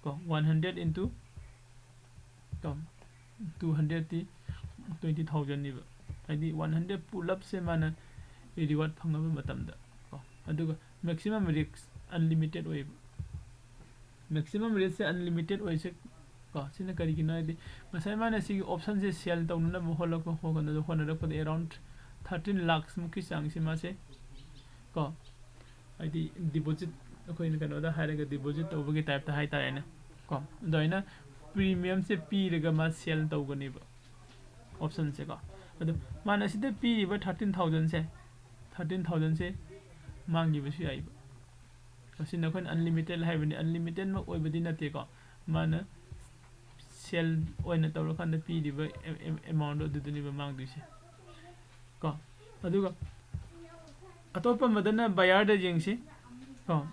ꯀꯣ꯫ One hundred into ꯀꯣ, two hundredꯇꯤ twenty thousandꯅꯦꯕ, ꯍꯥꯏꯗꯤ one hundred ꯄꯨꯂꯞꯁꯦ ꯃꯥꯅ reward ꯐꯪꯉꯕ ꯃꯇꯝꯗ ꯀꯣ꯫ ꯑꯗꯨꯒ maximum risk unlimited ꯑꯣꯏꯌꯦꯕ꯫ Maximum riskꯁꯦ unlimited ꯑꯣꯏꯁꯦ ꯀꯣ꯫ ꯁꯤꯅ ꯀꯔꯤꯒꯤꯅꯣ ꯍꯥꯏꯗꯤ ꯉꯁꯥꯏ ꯃꯥꯅ ꯁꯤꯒꯤ optionꯁꯦ sell ꯇꯧꯅꯅꯕ ꯍꯣꯠꯂꯛꯄ, ꯍꯣꯠꯅꯕꯗ, ꯍꯣꯠꯅꯔꯛꯄꯗ around thirteen lakhsꯃꯨꯛꯀꯤ ꯆꯥꯡꯁꯦ ꯃꯥꯁꯦ ꯀꯣ, ꯍꯥꯏꯗꯤ deposit, ꯑꯩꯈꯣꯏꯅ ꯀꯩꯅꯣꯗ ꯍꯥꯏꯔꯒ deposit ꯇꯧꯕꯒꯤ typeꯇ ꯍꯥꯏꯇꯥꯔꯦꯅꯦ ꯀꯣ꯫ ꯑꯗꯨꯃꯥꯏꯅ premiumꯁꯦ ꯄꯤꯔꯒ ꯃꯥ sell ꯇꯧꯒꯅꯦꯕ optionꯁꯦ ꯀꯣ꯫ ꯑꯗꯣ ꯃꯥꯅ ꯁꯤꯗ ꯄꯤꯔꯤꯕ thirteen thousandꯁꯦ, thirteen thousandꯁꯦ ꯃꯥꯡꯈꯤꯕꯁꯨ ꯌꯥꯏꯕ꯫ ꯃꯁꯤꯅ ꯑꯩꯈꯣꯏꯅ unlimited ꯍꯥꯏꯕꯅꯤ, unlimitedꯃꯛ ꯑꯣꯏꯕꯗꯤ ꯅꯠꯇꯦꯀꯣ꯫ ꯃꯥꯅ sell ꯑꯣꯏꯅ ꯇꯧꯔꯀꯥꯟꯗ ꯄꯤꯔꯤꯕ amountꯗꯣ ꯑꯗꯨꯗꯅꯦꯕ ꯃꯥꯡꯗꯣꯏꯁꯦ ꯀꯣ꯫ ꯑꯗꯨꯒ ꯑꯇꯣꯞꯄ ꯑꯃꯗꯅ buyerꯗ ꯌꯦꯡꯁꯤ ꯀꯣ꯫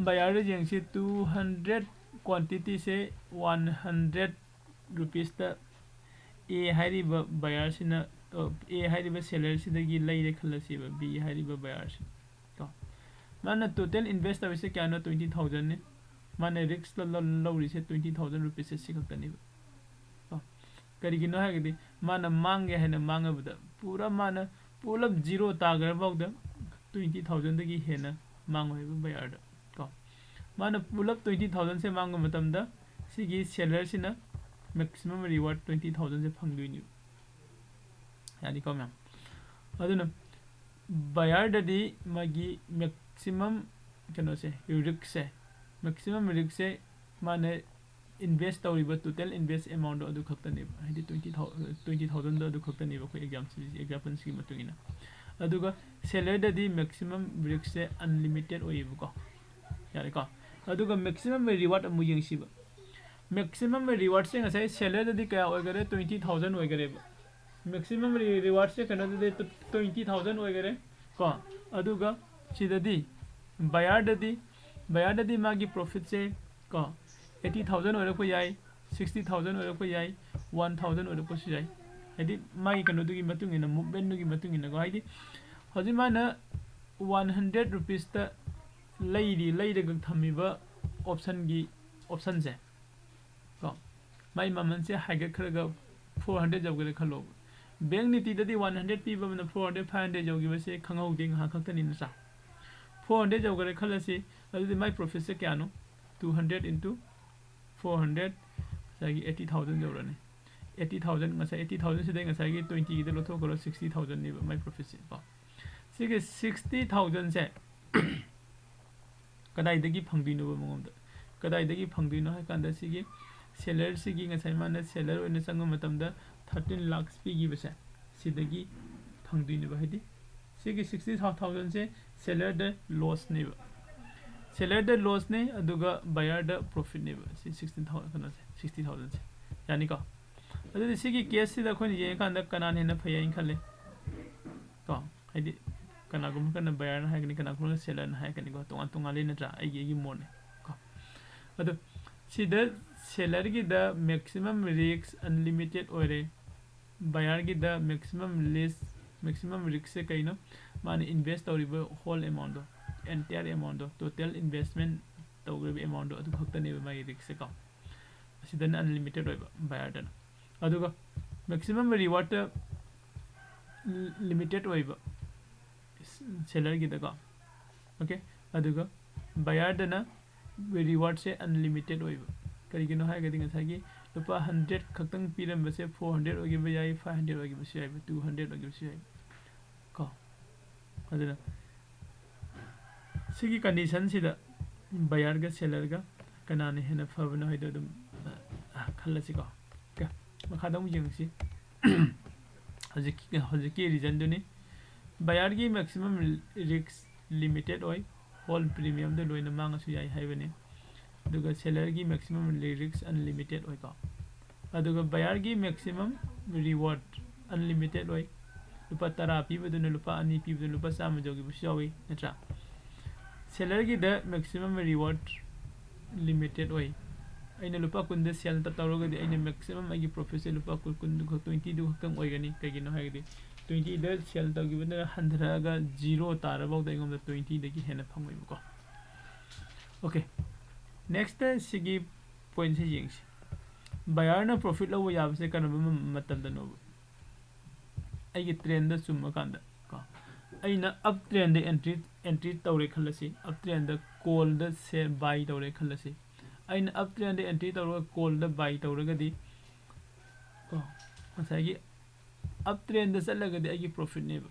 Buyerꯗ ꯌꯦꯡꯁꯤ, two hundred quantityꯁꯦ one hundred rupeesꯇ A ꯍꯥꯏꯔꯤꯕ buyerꯁꯤꯅ, ꯑ, A ꯍꯥꯏꯔꯤꯕ sellerꯁꯤꯗꯒꯤ ꯂꯩꯔꯦ ꯈꯜꯂꯁꯤꯕ, B ꯍꯥꯏꯔꯤꯕ buyerꯁꯤ ꯀꯣ꯫ ꯃꯥꯅ total invest ꯇꯧꯔꯤꯁꯦ ꯀꯌꯥꯅꯣ? Twenty thousandꯅꯤ꯫ ꯃꯥꯅ risk ꯂ-, ꯂ-, ꯂꯧꯔꯤꯁꯦ twenty thousand rupeesꯁꯦ ꯁꯤ ꯈꯛꯇꯅꯦꯕ ꯀꯣ꯫ ꯀꯔꯤꯒꯤꯅꯣ ꯍꯥꯏꯔꯒꯗꯤ ꯃꯥꯅ ꯃꯥꯡꯒꯦ ꯍꯥꯏꯅ ꯃꯥꯡꯉꯕꯗ ꯄꯨꯔꯥ ꯃꯥꯅ ꯄꯨꯂꯞ zero ꯇꯥꯈ꯭ꯔꯐꯥꯎꯗ ꯇ꯭ꯋꯦꯟꯇꯤ ꯊꯥꯎꯖꯟꯗꯒꯤ ꯍꯦꯟꯅ ꯃꯥꯡꯉꯣꯏꯕ ꯕꯌꯥꯔꯗ꯫ ꯀꯣ, ꯃꯥꯅ ꯄꯨꯂꯞ ꯇ꯭ꯋꯦꯟꯇꯤ ꯊꯥꯎꯖꯟꯁꯦ ꯃꯥꯡꯕ ꯃꯇꯝꯗ ꯁꯤꯒꯤ ꯁꯦꯂꯔꯁꯤꯅ ꯃꯦꯛꯁꯤꯃꯝ ꯔꯤꯋꯥꯔꯗ ꯇ꯭ꯋꯦꯟꯇꯤ ꯊꯥꯎꯖꯟꯁꯦ ꯐꯪꯗꯣꯏꯅꯦꯕ꯫ ꯌꯥꯅꯤꯀꯣ ꯃꯌꯥꯝ? ꯑꯗꯨꯅ ꯕꯌꯥꯔꯗꯗꯤ ꯃꯥꯒꯤ ꯃꯦꯛꯁꯤꯃꯝ ꯀꯩꯅꯣꯁꯦ, ꯔꯤꯛꯁꯁꯦ, ꯃꯦꯛꯁꯤꯃꯝ ꯔꯤꯛꯁꯁꯦ ꯃꯥꯅ ꯏꯟꯚꯦꯁ ꯇꯧꯔꯤꯕ ꯇꯣꯇꯦꯜ ꯏꯟꯚꯦꯁ ꯑꯦꯃꯥꯎꯟꯗꯣ ꯑꯗꯨ ꯈꯛꯇꯅꯦꯕ, ꯍꯥꯏꯗꯤ ꯇ꯭ꯋꯦꯟꯇꯤ ꯊꯥꯎ-, ꯇ꯭ꯋꯦꯟꯇꯤ ꯊꯥꯎꯖꯟꯗꯣ ꯑꯗꯨ ꯈꯛꯇꯅꯦꯕ ꯑꯩꯈꯣꯏ ꯑꯦꯛꯖꯥꯝꯄꯜꯁꯤꯒꯤ ꯃꯇꯨꯡ ꯏꯟꯅ꯫ ꯑꯗꯨꯒ ꯁꯦꯂꯔꯗꯗꯤ ꯃꯦꯛꯁꯤꯃꯝ ꯔꯤꯛꯁꯁꯦ ꯑꯟꯂꯤꯃꯤꯇꯦꯠ ꯑꯣꯏꯌꯦꯕꯀꯣ꯫ ꯌꯥꯔꯦꯀꯣ? ꯑꯗꯨꯒ ꯃꯦꯛꯁꯤꯃꯝ ꯔꯤꯋꯥꯔꯗ ꯑꯃꯨꯛ ꯌꯦꯡꯁꯤꯕ꯫ ꯃꯦꯛꯁꯤꯃꯝ ꯔꯤꯋꯥꯔꯗꯁꯦ ꯉꯁꯥꯏ ꯁꯦꯂꯔꯗꯗꯤ ꯀꯌꯥ ꯑꯣꯏꯈꯔꯦ? ꯇ꯭ꯋꯦꯟꯇꯤ ꯊꯥꯎꯖꯟ ꯑꯣꯏꯈꯔꯦꯕ꯫ ꯃꯦꯛꯁꯤꯃꯝ ꯔꯤꯋꯥꯔꯗꯁꯦ ꯀꯩꯅꯣꯗꯗꯤ ꯇ꯭ꯋꯦꯟꯇꯤ ꯊꯥꯎꯖꯟ ꯑꯣꯏꯈꯔꯦ꯫ ꯀꯣ, ꯑꯗꯨꯒ ꯁꯤꯗꯗꯤ ꯕꯌꯥꯔꯗꯗꯤ, ꯕꯌꯥꯔꯗꯗꯤ ꯃꯥꯒꯤ ꯄ꯭ꯔꯣꯐꯤꯠꯁꯦ, ꯀꯣ, ꯑꯩꯠꯇꯤ ꯊꯥꯎꯖꯟ ꯑꯣꯏꯔꯛꯄ ꯌꯥꯏ, ꯁꯤꯛꯁꯇꯤ ꯊꯥꯎꯖꯟ ꯑꯣꯏꯔꯛꯄ ꯌꯥꯏ, ꯋꯥꯟ ꯊꯥꯎꯖꯟ ꯑꯣꯏꯔꯛꯄꯁꯨ ꯌꯥꯏ꯫ ꯍꯥꯏꯗꯤ ꯃꯥꯒꯤ ꯀꯩꯅꯣꯗꯨꯒꯤ ꯃꯇꯨꯡ ꯏꯟꯅ, ꯃꯨꯞꯃꯦꯟꯗꯨꯒꯤ ꯃꯇꯨꯡ ꯏꯟꯅꯀꯣ꯫ ꯍꯥꯏꯗꯤ ꯍꯧꯖꯤꯛ ꯃꯥꯅ ꯋꯥꯟ ꯍꯟꯗ꯭ꯔꯦꯠ ꯔꯨꯄꯤꯁꯇ ꯂꯩꯔꯤ, ꯂꯩꯔꯒ ꯊꯝꯃꯤꯕ ꯑꯣꯞꯁꯟꯒꯤ, ꯑꯣꯞꯁꯟꯁꯦ, ꯀꯣ, ꯃꯥꯏ ꯃꯃꯜꯁꯦ ꯍꯥꯏꯒꯠꯈ꯭ꯔꯒ ꯐꯣꯔ ꯍꯟꯗ꯭ꯔꯦꯠ ꯌꯧꯈ꯭ꯔꯦ ꯈꯜꯂꯣꯕ꯫ ꯕꯦꯡꯛ ꯅꯤꯇꯤꯗꯗꯤ ꯋꯥꯟ ꯍꯟꯗ꯭ꯔꯦꯠ ꯄꯤꯕ ꯑꯃꯅ ꯐꯣꯔ ꯍꯟꯗ꯭ꯔꯦꯠ, ꯐꯥꯏꯚ ꯍꯟꯗ꯭ꯔꯦꯠ ꯌꯧꯈꯤꯕꯁꯦ ꯈꯪꯍꯧꯗꯦ, ꯉꯥꯏꯍꯥꯛ ꯈꯛꯇꯅꯤ, ꯅꯠꯇ꯭ꯔꯥ? ꯐꯣꯔ ꯍꯟꯗ꯭ꯔꯦꯠ ꯌꯧꯈ꯭ꯔꯦ ꯈꯜꯂꯁꯤ, ꯑꯗꯨꯗꯤ ꯃꯥꯏ ꯄ꯭ꯔꯣꯐꯤꯠꯁꯦ ꯀꯌꯥꯅꯣ? Two hundred into four hundred, ꯉꯁꯥꯏꯒꯤ ꯑꯩꯠꯇꯤ ꯊꯥꯎꯖꯟ ꯌꯧꯔꯅꯤ꯫ ꯑꯩꯠꯇꯤ ꯊꯥꯎꯖꯟ, ꯉꯁꯥꯏ ꯑꯩꯠꯇꯤ ꯊꯥꯎꯖꯟꯁꯤꯗꯩ ꯉꯁꯥꯏꯒꯤ ꯇ꯭ꯋꯦꯟꯇꯤꯒꯤꯗ ꯂꯧꯊꯣꯛꯈ꯭ꯔꯣ, ꯁꯤꯛꯁꯇꯤ ꯊꯥꯎꯖꯟꯅꯦꯕ ꯃꯥꯏ ꯄ꯭ꯔꯣꯐꯤꯠꯁꯦ, ꯀꯣ꯫ ꯁꯤꯒꯤ ꯁꯤꯛꯁꯇꯤ ꯊꯥꯎꯖꯟꯁꯦ ꯀꯗꯥꯏꯗꯒꯤ ꯐꯪꯗꯣꯏꯅꯣꯕ ꯃꯉꯣꯟꯗ? ꯀꯗꯥꯏꯗꯒꯤ ꯐꯪꯗꯣꯏꯅꯣ ꯍꯥꯏ ꯀꯥꯟꯗ, ꯁꯤꯒꯤ ꯁꯦꯂꯔꯁꯤꯒꯤ, ꯉꯁꯥꯏ ꯃꯥꯅ ꯁꯦꯂꯔ ꯑꯣꯏꯅ ꯆꯪꯕ ꯃꯇꯝꯗ ꯊꯥꯔꯇꯤꯟ ꯂꯥꯛꯁ ꯄꯤꯈꯤꯕꯁꯦ, ꯁꯤꯗꯒꯤ ꯐꯪꯗꯣꯏꯅꯦꯕ꯫ ꯍꯥꯏꯗꯤ ꯁꯤꯒꯤ ꯁꯤꯛꯁꯇꯤ ꯊꯥꯎꯖꯟꯁꯦ ꯁꯦꯂꯔꯗ ꯂꯣꯁꯅꯦꯕ, ꯁꯦꯂꯔꯗ ꯂꯣꯁꯅꯦ, ꯑꯗꯨꯒ ꯕꯌꯥꯔꯗ ꯄ꯭ꯔꯣꯐꯤꯠꯅꯦꯕ꯫ ꯁꯤ ꯁꯤꯛꯁꯇꯤꯟ ꯊꯥꯎꯖꯟ, ꯀꯩꯅꯣꯁꯦ, ꯁꯤꯛꯁꯇꯤ ꯊꯥꯎꯖꯟꯁꯦ, ꯌꯥꯅꯤꯀꯣ? ꯑꯗꯨꯗꯤ ꯁꯤꯒꯤ ꯀꯦꯁꯁꯤꯗ ꯑꯩꯈꯣꯏꯅ ꯌꯦꯡꯉꯀꯥꯟꯗ ꯀꯅꯥꯅ ꯍꯦꯟꯅ ꯐꯩ ꯍꯥꯏꯅ ꯈꯜꯂꯤ? ꯀꯣ, ꯍꯥꯏꯗꯤ ꯀꯅꯥꯒꯨꯝꯕ ꯈꯔꯅ ꯕꯌꯥꯔꯅ ꯍꯥꯏꯒꯅꯤ, ꯀꯅꯥꯒꯨꯝꯕ ꯈꯔꯅ ꯁꯦꯂꯔꯅ ꯍꯥꯏꯒꯅꯤꯀꯣ, ꯇꯣꯉꯥꯟ ꯇꯣꯉꯥꯟꯂꯦ, ꯅꯠꯇ꯭ꯔꯥ? ꯑꯩꯒꯤ, ꯑꯩꯒꯤ ꯃꯣꯠꯅꯦ, ꯀꯣ꯫ ꯑꯗꯣ ꯁꯤꯗ ꯁꯦꯂꯔꯒꯤꯗ ꯃꯦꯛꯁꯤꯃꯝ ꯔꯤꯛꯁ ꯑꯟꯂꯤꯃꯤꯇꯦꯠ ꯑꯣꯏꯔꯦ, ꯕꯌꯥꯔꯒꯤꯗ ꯃꯦꯛꯁꯤꯃꯝ ꯂꯤꯁ, ꯃꯦꯛꯁꯤꯃꯝ ꯔꯤꯛꯁꯁꯦ ꯀꯩꯅꯣ? ꯃꯥꯅ ꯏꯟꯚꯦꯁ ꯇꯧꯔꯤꯕ ꯍꯣꯜ ꯑꯦꯃꯥꯎꯟꯗꯣ, ꯑꯦꯟꯇꯤꯌꯥꯔ ꯑꯦꯃꯥꯎꯟꯗꯣ, ꯇꯣꯇꯦꯜ ꯏꯟꯚꯦꯁꯃꯦꯟ ꯇꯧꯈ꯭ꯔꯤꯕ ꯑꯦꯃꯥꯎꯟꯗꯣ ꯑꯗꯨ ꯈꯛꯇꯅꯦꯕ ꯃꯥꯒꯤ ꯔꯤꯛꯁꯁꯦ, ꯀꯣ꯫ ꯑꯁꯤꯗꯅ ꯑꯟꯂꯤꯃꯤꯇꯦꯠ ꯑꯣꯏꯕ, ꯕꯌꯥꯔꯗꯅ꯫ ꯑꯗꯨꯒ ꯃꯦꯛꯁꯤꯃꯝ ꯔꯤꯋꯥꯔꯗꯇ ꯂꯤꯃꯤꯇꯦꯠ ꯑꯣꯏꯕ, ꯁꯦꯂꯔꯒꯤꯗꯀꯣ꯫ ꯑꯣꯀꯦ, ꯑꯗꯨꯒ ꯕꯌꯥꯔꯗꯅ ꯔꯤꯋꯥꯔꯗꯁꯦ ꯑꯟꯂꯤꯃꯤꯇꯦꯠ ꯑꯣꯏꯕ꯫ ꯀꯔꯤꯒꯤꯅꯣ ꯍꯥꯏꯔꯒꯗꯤ ꯉꯁꯥꯏꯒꯤ ꯂꯨꯄꯥ ꯍꯟꯗ꯭ꯔꯦꯠ ꯈꯛꯇꯪ ꯄꯤꯔꯝꯕꯁꯦ ꯐꯣꯔ ꯍꯟꯗ꯭ꯔꯦꯠ ꯑꯣꯏꯈꯤꯕ ꯌꯥꯏ, ꯐꯥꯏꯚ ꯍꯟꯗ꯭ꯔꯦꯠ ꯑꯣꯏꯈꯤꯕꯁꯨ ꯌꯥꯏ, ꯇꯨ ꯍꯟꯗ꯭ꯔꯦꯠ ꯑꯣꯏꯈꯤꯕꯁꯨ ꯌꯥꯏ ꯀꯣ꯫ ꯑꯗꯨꯅ ꯁꯤꯒꯤ ꯀꯟꯗꯤꯁꯟꯁꯤꯗ ꯕꯌꯥꯔꯒ ꯁꯦꯂꯔꯒ ꯀꯅꯥꯅ ꯍꯦꯟꯅ ꯐꯕꯅꯣ ꯍꯥꯏꯗꯣ ꯑꯗꯨꯝ, ꯑ, ꯈꯜꯂꯁꯤꯀꯣ꯫ ꯑꯣꯀꯦ, ꯃꯈꯥꯗ ꯑꯃꯨꯛ ꯌꯦꯡꯁꯤ꯫ ꯍꯧꯖꯤꯛꯀꯤ, ꯍꯧꯖꯤꯛꯀꯤ ꯔꯤꯖꯟꯗꯨꯅꯤ꯫ ꯕꯌꯥꯔꯒꯤ ꯃꯦꯛꯁꯤꯃꯝ ꯔꯤꯁ꯭ꯛ ꯂꯤꯃꯤꯇꯦꯠ ꯑꯣꯏ, ꯍꯣꯜ ꯄ꯭ꯔꯤꯃꯤꯌꯝꯗ ꯂꯣꯏꯅ ꯃꯥꯡꯉꯁꯨ ꯌꯥꯏ ꯍꯥꯏꯕꯅꯤ꯫ ꯑꯗꯨꯒ ꯁꯦꯂꯔꯒꯤ ꯃꯦꯛꯁꯤꯃꯝ ꯔꯤꯁ꯭ꯛ ꯑꯟꯂꯤꯃꯤꯇꯦꯠ ꯑꯣꯏꯀꯣ꯫ ꯑꯗꯨꯒ ꯕꯌꯥꯔꯒꯤ ꯃꯦꯛꯁꯤꯃꯝ ꯔꯤꯋꯥꯔꯗ ꯑꯟꯂꯤꯃꯤꯇꯦꯠ ꯑꯣꯏ꯫ ꯂꯨꯄꯥ ꯇꯔꯥ ꯄꯤꯕꯗꯨꯅ ꯂꯨꯄꯥ ꯑꯅꯤ ꯄꯤꯕꯗꯨꯅ ꯂꯨꯄꯥ ꯆꯥꯝꯃ ꯌꯧꯈꯤꯕꯁꯨ ꯌꯥꯎꯏ, ꯅꯠꯇ꯭ꯔꯥ? ꯁꯦꯂꯔꯒꯤꯗ ꯃꯦꯛꯁꯤꯃꯝ ꯔꯤꯋꯥꯔꯗ ꯂꯤꯃꯤꯇꯦꯠ ꯑꯣꯏ꯫ ꯑꯩꯅ ꯂꯨꯄꯥ ꯀꯨꯟꯗ ꯁꯦꯜ ꯇꯧꯔꯒꯗꯤ ꯑꯩꯅ ꯃꯦꯛꯁꯤꯃꯝ ꯑꯩꯒꯤ ꯄ꯭ꯔꯣꯐꯤꯠꯁꯦ ꯂꯨꯄꯥ ꯀꯨꯟ, ꯀꯨꯟꯗꯨ ꯈꯛ, ꯇ꯭ꯋꯦꯟꯇꯤꯗꯨ ꯈꯛꯇꯪ ꯑꯣꯏꯒꯅꯤ꯫ ꯀꯩꯒꯤꯅꯣ ꯍꯥꯏꯔꯒꯗꯤ ꯇ꯭ꯋꯦꯟꯇꯤꯗ ꯁꯦꯜ ꯇꯧꯈꯤꯕꯗꯨꯅ ꯍꯟꯊꯔꯛꯑꯒ ꯖꯤꯔꯣ ꯇꯥꯔꯐꯥꯎꯗ ꯑꯩꯉꯣꯟꯗ ꯇ꯭ꯋꯦꯟꯇꯤꯗꯒꯤ ꯍꯦꯟꯅ ꯐꯪꯉꯣꯏꯕꯀꯣ꯫ ꯑꯣꯀꯦ, ꯅꯦꯛꯁꯇ ꯁꯤꯒꯤ ꯄꯣꯏꯟꯠꯁꯦ ꯌꯦꯡꯁꯤ꯫ ꯕꯌꯥꯔꯅ ꯄ꯭ꯔꯣꯐꯤꯠ ꯂꯧꯕ ꯌꯥꯕꯁꯦ ꯀꯔꯝꯕ ꯃ-, ꯃꯇꯝꯗꯅꯣꯕ? ꯑꯩꯒꯤ ꯇ꯭ꯔꯦꯟꯗ ꯆꯨꯝꯃꯀꯥꯟꯗ ꯀꯣ, ꯑꯩꯅ ꯑꯞ ꯇ꯭ꯔꯦꯟꯗ ꯑꯦꯟꯇ꯭ꯔꯤ, ꯑꯦꯟꯇ꯭ꯔꯤ ꯇꯧꯔꯦ ꯈꯜꯂꯁꯤ, ꯑꯞ ꯇ꯭ꯔꯦꯟꯗ ꯀꯣꯜꯗ ꯁꯦ ꯕꯥꯏ ꯇꯧꯔꯦ ꯈꯜꯂꯁꯤ, ꯑꯩꯅ ꯑꯞ ꯇ꯭ꯔꯦꯟꯗ ꯑꯦꯟꯇ꯭ꯔꯤ ꯇꯧꯔꯒ ꯀꯣꯜꯗ ꯕꯥꯏ ꯇꯧꯔꯒꯗꯤ ꯀꯣ, ꯉꯁꯥꯏꯒꯤ ꯑꯞ ꯇ꯭ꯔꯦꯟꯗ ꯆꯠꯂꯒꯗꯤ ꯑꯩꯒꯤ ꯄ꯭ꯔꯣꯐꯤꯠꯅꯦꯕ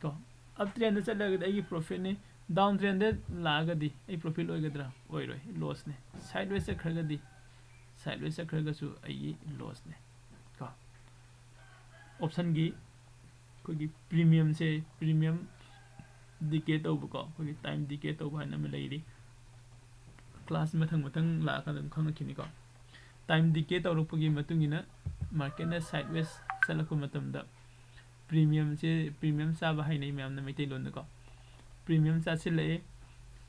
ꯀꯣ, ꯑꯞ ꯇ꯭ꯔꯦꯟꯗ ꯆꯠꯂꯒꯗꯤ ꯑꯩꯒꯤ ꯄ꯭ꯔꯣꯐꯤꯠꯅꯤ꯫ ꯗꯥꯎꯟ ꯇ꯭ꯔꯦꯟꯗ ꯂꯥꯛꯑꯒꯗꯤ ꯑꯩ ꯄ꯭ꯔꯣꯐꯤꯠ ꯑꯣꯏꯒꯗ꯭ꯔꯥ? ꯑꯣꯏꯔꯣꯏ, ꯂꯣꯁꯅꯦ꯫ ꯁꯥꯏꯠꯋꯦꯁ ꯆꯠꯈ꯭ꯔꯒꯗꯤ, ꯁꯥꯏꯠꯋꯦꯁ ꯆꯠꯈ꯭ꯔꯒꯁꯨ ꯑꯩꯒꯤ ꯂꯣꯁꯅꯦ ꯀꯣ꯫ ꯑꯣꯞꯁꯟꯒꯤ ꯑꯩꯈꯣꯏꯒꯤ ꯄ꯭ꯔꯤꯃꯤꯌꯝꯁꯦ, ꯄ꯭ꯔꯤꯃꯤꯌꯝ ꯗꯤꯀꯦ ꯇꯧꯕꯀꯣ, ꯑꯩꯈꯣꯏꯒꯤ ꯇꯥꯏꯝ ꯗꯤꯀꯦ ꯇꯧꯕ ꯍꯥꯏꯅ ꯑꯃ ꯂꯩꯔꯤ꯫ ꯀ꯭ꯂꯥꯁ ꯃꯊꯪ ꯃꯊꯪ ꯂꯥꯛꯑꯀꯥꯟꯗ ꯑꯗꯨꯝ ꯈꯪꯉꯛꯈꯤꯅꯤꯀꯣ꯫ ꯇꯥꯏꯝ ꯗꯤꯀꯦ ꯇꯧꯔꯛꯄꯒꯤ ꯃꯇꯨꯡ ꯏꯟꯅ ꯃꯥꯔꯀꯦꯠꯅ ꯁꯥꯏꯠꯋꯦꯁ ꯆꯠꯂꯛꯄ ꯃꯇꯝꯗ ꯄ꯭ꯔꯤꯃꯤꯌꯝꯁꯦ, ꯄ꯭ꯔꯤꯃꯤꯌꯝ ꯆꯥꯕ ꯍꯥꯏꯅꯩ ꯃꯌꯥꯝꯅ ꯃꯩꯇꯩꯂꯣꯟꯗꯀꯣ꯫ ꯄ꯭ꯔꯤꯃꯤꯌꯝ ꯆꯥꯁꯤꯜꯂꯛꯑꯦ꯫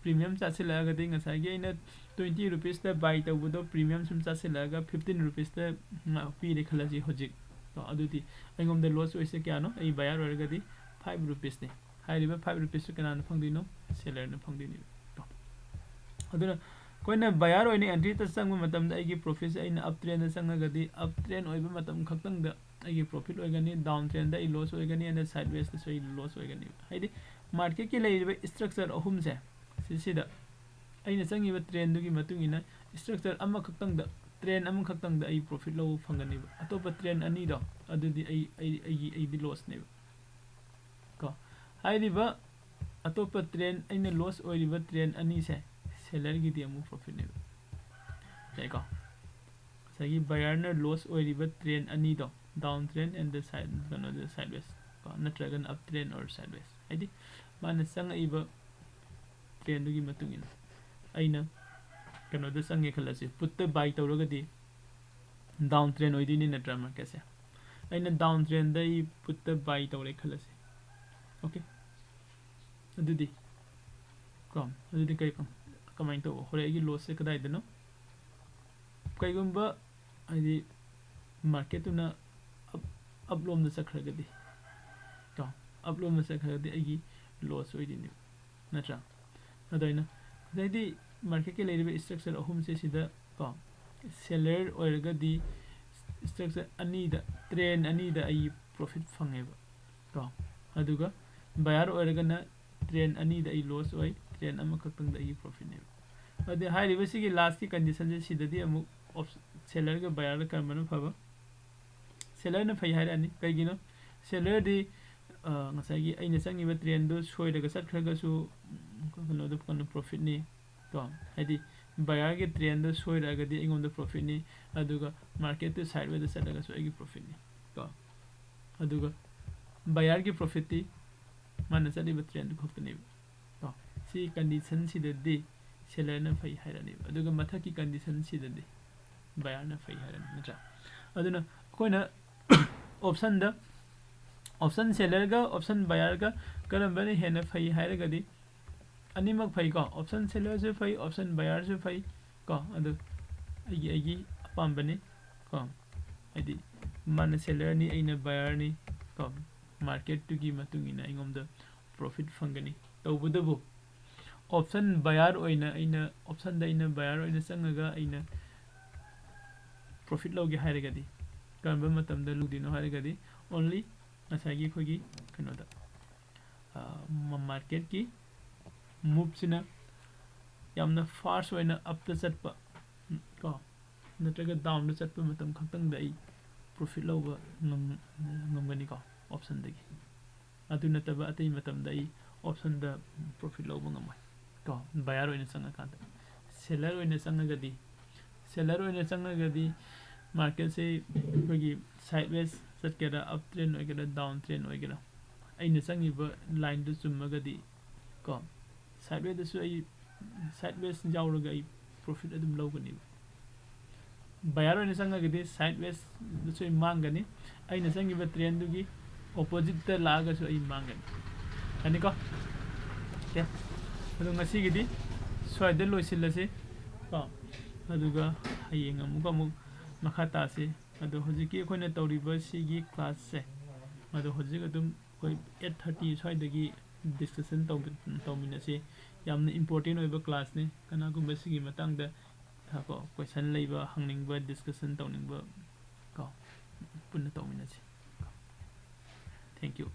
ꯄ꯭ꯔꯤꯃꯤꯌꯝ ꯆꯥꯁꯤꯜꯂꯛꯑꯒꯗꯤ ꯉꯁꯥꯏꯒꯤ ꯑꯩꯅ ꯇ꯭ꯋꯦꯟꯇꯤ ꯔꯨꯄꯤꯁꯇ ꯕꯥꯏ ꯇꯧꯕꯗꯣ ꯄ꯭ꯔꯤꯃꯤꯌꯝ ꯁꯨꯝ ꯆꯥꯁꯤꯜꯂꯛꯑꯒ ꯐꯤꯐꯇꯤꯟ ꯔꯨꯄꯤꯁꯇ ꯉ-, ꯄꯤꯔꯦ ꯈꯜꯂꯁꯤ ꯍꯧꯖꯤꯛ꯫ ꯀꯣ, ꯑꯗꯨꯗꯤ ꯑꯩꯉꯣꯟꯗ ꯂꯣꯁ ꯑꯣꯏꯁꯦ ꯀꯌꯥꯅꯣ? ꯑꯩ ꯕꯌꯥꯔ ꯑꯣꯏꯔꯒꯗꯤ ꯐꯥꯏꯚ ꯔꯨꯄꯤꯁꯅꯤ꯫ ꯍꯥꯏꯔꯤꯕ ꯐꯥꯏꯚ ꯔꯨꯄꯤꯁꯇꯨ ꯀꯅꯥꯅ ꯐꯪꯗꯣꯏꯅꯣ? ꯁꯦꯂꯔꯅ ꯐꯪꯗꯣꯏꯅꯦꯕ꯫ ꯀꯣ, ꯑꯗꯨꯅ ꯑꯩꯈꯣꯏꯅ buyer ꯑꯣꯏꯅ entry ꯇ ꯆꯪꯕ ꯃꯇꯝꯗ ꯑꯩꯒꯤ profit ꯁꯦ ꯑꯩꯅ up trend ꯗ ꯆꯪꯉꯒꯗꯤ up trend ꯑꯣꯏꯕ ꯃꯇꯝ ꯈꯛꯇꯪꯗ ꯑꯩꯒꯤ profit ꯑꯣꯏꯒꯅꯤ, down trend ꯗ ꯑꯩ loss ꯑꯣꯏꯒꯅꯤ, and sideways ꯇꯁꯨ ꯑꯩ loss ꯑꯣꯏꯒꯅꯤ꯫ ꯍꯥꯏꯗꯤ market ꯀꯤ ꯂꯩꯔꯤꯕ structure ꯑꯍꯨꯝꯁꯦ ꯁꯤꯁꯤꯗ ꯑꯩꯅ ꯆꯪꯉꯤꯕ trend ꯗꯨꯒꯤ ꯃꯇꯨꯡ ꯏꯟꯅ structure ꯑꯃꯈꯛꯇꯪꯗ, trend ꯑꯃꯈꯛꯇꯪꯗ ꯑꯩ profit ꯂꯧꯕ ꯐꯪꯒꯅꯦꯕ꯫ ꯑꯇꯣꯞꯄ trend ꯑꯅꯤꯗꯣ ꯑꯗꯨꯗꯤ ꯑꯩ, ꯑꯩ, ꯑꯩꯒꯤ, ꯑꯩꯗꯤ loss ꯅꯦꯕ꯫ ꯀꯣ, ꯍꯥꯏꯔꯤꯕ ꯑꯇꯣꯞꯄ trend, ꯑꯩꯅ loss ꯑꯣꯏꯔꯤꯕ trend ꯑꯅꯤꯁꯦ seller ꯒꯤꯗꯤ ꯑꯃꯨꯛ profit ꯅꯦꯕ꯫ ꯌꯥꯏꯀꯣ? ꯉꯁꯥꯏꯒꯤ buyer ꯅ loss ꯑꯣꯏꯔꯤꯕ trend ꯑꯅꯤꯗꯣ, down trend and the side, ꯀꯩꯅꯣꯗ, sideways ꯀꯣ, ꯅꯠꯇ꯭ꯔꯒꯅ up trend or sideways, ꯍꯥꯏꯗꯤ ꯃꯥꯅ ꯆꯪꯉꯛꯏꯕ trend ꯗꯨꯒꯤ ꯃꯇꯨꯡ ꯏꯟꯅ꯫ ꯑꯩꯅ ꯀꯩꯅꯣꯗ ꯆꯪꯉꯦ ꯈꯜꯂꯁꯤ, put ꯇ buy ꯇꯧꯔꯒꯗꯤ down trend ꯑꯣꯏꯗꯣꯏꯅꯤ ꯅꯠꯇ꯭ꯔꯥ market ꯁꯦ? ꯑꯩꯅ down trend ꯗ ꯑꯩ put ꯇ buy ꯇꯧꯔꯦ ꯈꯜꯂꯁꯤ꯫ Okay, ꯑꯗꯨꯗꯤ ꯀꯣ, ꯑꯗꯨꯗꯤ ꯀꯩ, ꯀꯃꯥꯏꯅ ꯇꯧꯕ? ꯍꯣꯔꯦꯟ ꯑꯩꯒꯤ loss ꯁꯦ ꯀꯗꯥꯏꯗꯅꯣ? ꯀꯩꯒꯨꯝꯕ ꯍꯥꯏꯗꯤ market ꯇꯨꯅ up, up ꯂꯣꯝꯗ ꯆꯠꯈ꯭ꯔꯒꯗꯤ ꯀꯣ, up ꯂꯣꯝꯗ ꯆꯠꯈ꯭ꯔꯒꯗꯤ ꯑꯩꯒꯤ loss ꯑꯣꯏꯗꯣꯏꯅꯦꯕ, ꯅꯠꯇ꯭ꯔꯥ? ꯑꯗꯣ ꯑꯩꯅ ꯉꯁꯥꯏꯗꯤ market ꯀꯤ ꯂꯩꯔꯤꯕ structure ꯑꯍꯨꯝꯁꯦ ꯁꯤꯗ ꯀꯣ, seller ꯑꯣꯏꯔꯒꯗꯤ structure ꯑꯅꯤꯗ, trend ꯑꯅꯤꯗ ꯑꯩ profit ꯐꯪꯉꯦꯕ ꯀꯣ, ꯑꯗꯨꯒ buyer ꯑꯣꯏꯔꯒꯅ trend ꯑꯅꯤꯗ ꯑꯩ loss ꯑꯣꯏ, trend ꯑꯃꯈꯛꯇꯪꯗ ꯑꯩꯒꯤ profit ꯅꯦꯕ꯫ ꯑꯗꯨꯗꯤ ꯍꯥꯏꯔꯤꯕ ꯁꯤꯒꯤ last ꯀꯤ condition ꯁꯦ ꯁꯤꯗꯗꯤ ꯑꯃꯨꯛ op-, seller ꯒ buyer ꯗ ꯀꯔꯝꯕꯅ ꯐꯕ? Seller ꯅ ꯐꯩ ꯍꯥꯏꯔꯛꯑꯅꯤ꯫ ꯀꯩꯒꯤꯅꯣ? Seller ꯗꯤ, ꯑ, ꯉꯁꯥꯏꯒꯤ ꯑꯩꯅ ꯆꯪꯉꯤꯕ trend ꯗꯨ ꯁꯣꯏꯔꯒ ꯆꯠꯈ꯭ꯔꯒꯁꯨ, ꯎꯝ, ꯀꯩꯅꯣꯗ, ꯀꯩꯅꯣ, profit ꯅꯤ ꯀꯣ꯫ ꯍꯥꯏꯗꯤ buyer ꯒꯤ trend ꯗꯨ ꯁꯣꯏꯔꯛꯑꯒꯗꯤ ꯑꯩꯉꯣꯟꯗ profit ꯅꯤ, ꯑꯗꯨꯒ market ꯇꯨ sideways ꯗ ꯆꯠꯂꯒꯁꯨ ꯑꯩꯒꯤ profit ꯅꯤ ꯀꯣ꯫ ꯑꯗꯨꯒ buyer ꯒꯤ profit ꯇꯤ ꯃꯥꯅ ꯆꯠꯂꯤꯕ trend ꯗꯨ ꯈꯛꯇꯅꯦꯕ꯫ ꯀꯣ, ꯁꯤ condition ꯁꯤꯗꯗꯤ seller ꯅ ꯐꯩ ꯍꯥꯏꯔꯅꯦꯕ, ꯑꯗꯨꯒ ꯃꯊꯛꯀꯤ condition ꯁꯤꯗꯗꯤ buyer ꯅ ꯐꯩ ꯍꯥꯏꯔꯅꯤ, ꯅꯠꯇ꯭ꯔꯥ? ꯑꯗꯨꯅ ꯑꯩꯈꯣꯏꯅ option ꯗ, option seller ꯒ option buyer ꯒ ꯀꯔꯝꯕꯅ ꯍꯦꯟꯅ ꯐꯩ ꯍꯥꯏꯔꯒꯗꯤ, ꯑꯅꯤꯃꯛ ꯐꯩꯀꯣ, option seller ꯁꯨ ꯐꯩ, option buyer ꯁꯨ ꯐꯩ ꯀꯣ꯫ ꯑꯗꯨ ꯑꯩꯒꯤ, ꯑꯩꯒꯤ ꯑꯄꯥꯝꯕꯅꯤ ꯀꯣ, ꯍꯥꯏꯗꯤ ꯃꯥꯅ seller ꯅꯤ, ꯑꯩꯅ buyer ꯅꯤ ꯀꯣ꯫ Market ꯇꯨꯒꯤ ꯃꯇꯨꯡ ꯏꯟꯅ ꯑꯩꯉꯣꯟꯗ profit ꯐꯪꯒꯅꯤ꯫ ꯇꯧꯕꯇꯕꯨ option buyer ꯑꯣꯏꯅ ꯑꯩꯅ optionꯗ ꯑꯩꯅ buyer ꯑꯣꯏꯅ ꯆꯪꯉꯒ ꯑꯩꯅ profit ꯂꯧꯒꯦ ꯍꯥꯏꯔꯒꯗꯤ ꯀꯔꯝꯕ ꯃꯇꯝꯗ ꯂꯧꯗꯣꯏꯅꯣ ꯍꯥꯏꯔꯒꯗꯤ only ꯉꯁꯥꯏꯒꯤ ꯑꯩꯈꯣꯏꯒꯤ ꯀꯩꯅꯣꯗ marketꯀꯤ moveꯁꯤꯅ ꯌꯥꯝꯅ fast ꯑꯣꯏꯅ upꯇ ꯆꯠꯄ ꯀꯣ ꯅꯠꯇ꯭ꯔꯒ downꯗ ꯆꯠꯄ ꯃꯇꯝ ꯈꯛꯇꯪꯗ ꯑꯩ profit ꯂꯧꯕ ꯉꯝꯒꯅꯤꯀꯣ optionꯗꯒꯤ꯫ ꯑꯗꯨ ꯅꯠꯇꯕ ꯑꯇꯩ ꯃꯇꯝꯗ ꯑꯩ optionꯗ profit ꯂꯧꯕ ꯉꯝꯃꯣꯏ ꯀꯣ buyer ꯑꯣꯏꯅ ꯆꯪꯉꯀꯥꯟꯗ꯫ Seller ꯑꯣꯏꯅ ꯆꯪꯉꯒꯗꯤ seller ꯑꯣꯏꯅ ꯆꯪꯉꯒꯗꯤ marketꯁꯦ ꯑꯩꯈꯣꯏꯒꯤ sideways ꯆꯠꯀꯦꯔꯥ, up trend ꯑꯣꯏꯒꯦꯔꯥ, down trend ꯑꯣꯏꯒꯦꯔꯥ, ꯑꯩꯅ ꯆꯪꯉꯤꯕ lineꯗꯨ ꯆꯨꯝꯃꯒꯗꯤ ꯀꯣ sidewaysꯗꯁꯨ ꯑꯩ sideways ꯌꯥꯎꯔꯒ ꯑꯩ profit ꯑꯗꯨꯝ ꯂꯧꯒꯅꯦꯕ꯫ Buyer ꯑꯣꯏꯅ ꯆꯪꯉꯒꯗꯤ sidewaysꯗꯁꯨ ꯑꯩ ꯃꯥꯡꯒꯅꯤ꯫ ꯑꯩꯅ ꯆꯪꯉꯤꯕ trendꯗꯨꯒꯤ oppositeꯇ ꯂꯥꯛꯑꯒꯁꯨ ꯑꯩ ꯃꯥꯡꯒꯅꯤ꯫ ꯌꯥꯅꯤꯀꯣ? Okay꯫ ꯑꯗꯣ ꯉꯁꯤꯒꯤꯗꯤ ꯁ꯭ꯋꯥꯏꯗ ꯂꯣꯏꯁꯤꯜꯂꯁꯤ ꯀꯣ꯫ ꯑꯗꯨꯒ ꯍꯌꯦꯡ ꯑꯃꯨꯛ ꯑꯃꯨꯛ ꯃꯈꯥ ꯇꯥꯁꯤ꯫ ꯑꯗꯣ ꯍꯧꯖꯤꯛꯀꯤ ꯑꯩꯈꯣꯏꯅ ꯇꯧꯔꯤꯕ ꯁꯤꯒꯤ classꯁꯦ, ꯑꯗꯣ ꯍꯧꯖꯤꯛ ꯑꯗꯨꯝ ꯑꯩꯈꯣꯏ eight thirty ꯁ꯭ꯋꯥꯏꯗꯒꯤ discussion ꯇꯧꯃꯤꯟꯅꯁꯤ꯫ ꯌꯥꯝꯅ important ꯑꯣꯏꯕ classꯅꯤ꯫ ꯀꯅꯥꯒꯨꯝꯕ ꯁꯤꯒꯤ ꯃꯇꯥꯡꯗ ꯀꯣ question ꯂꯩꯕ, ꯍꯪꯅꯤꯡꯕ, discussion ꯇꯧꯅꯤꯡꯕ ꯀꯣ ꯄꯨꯟꯅ ꯇꯧꯃꯤꯟꯅꯁꯤ꯫ Thank you꯫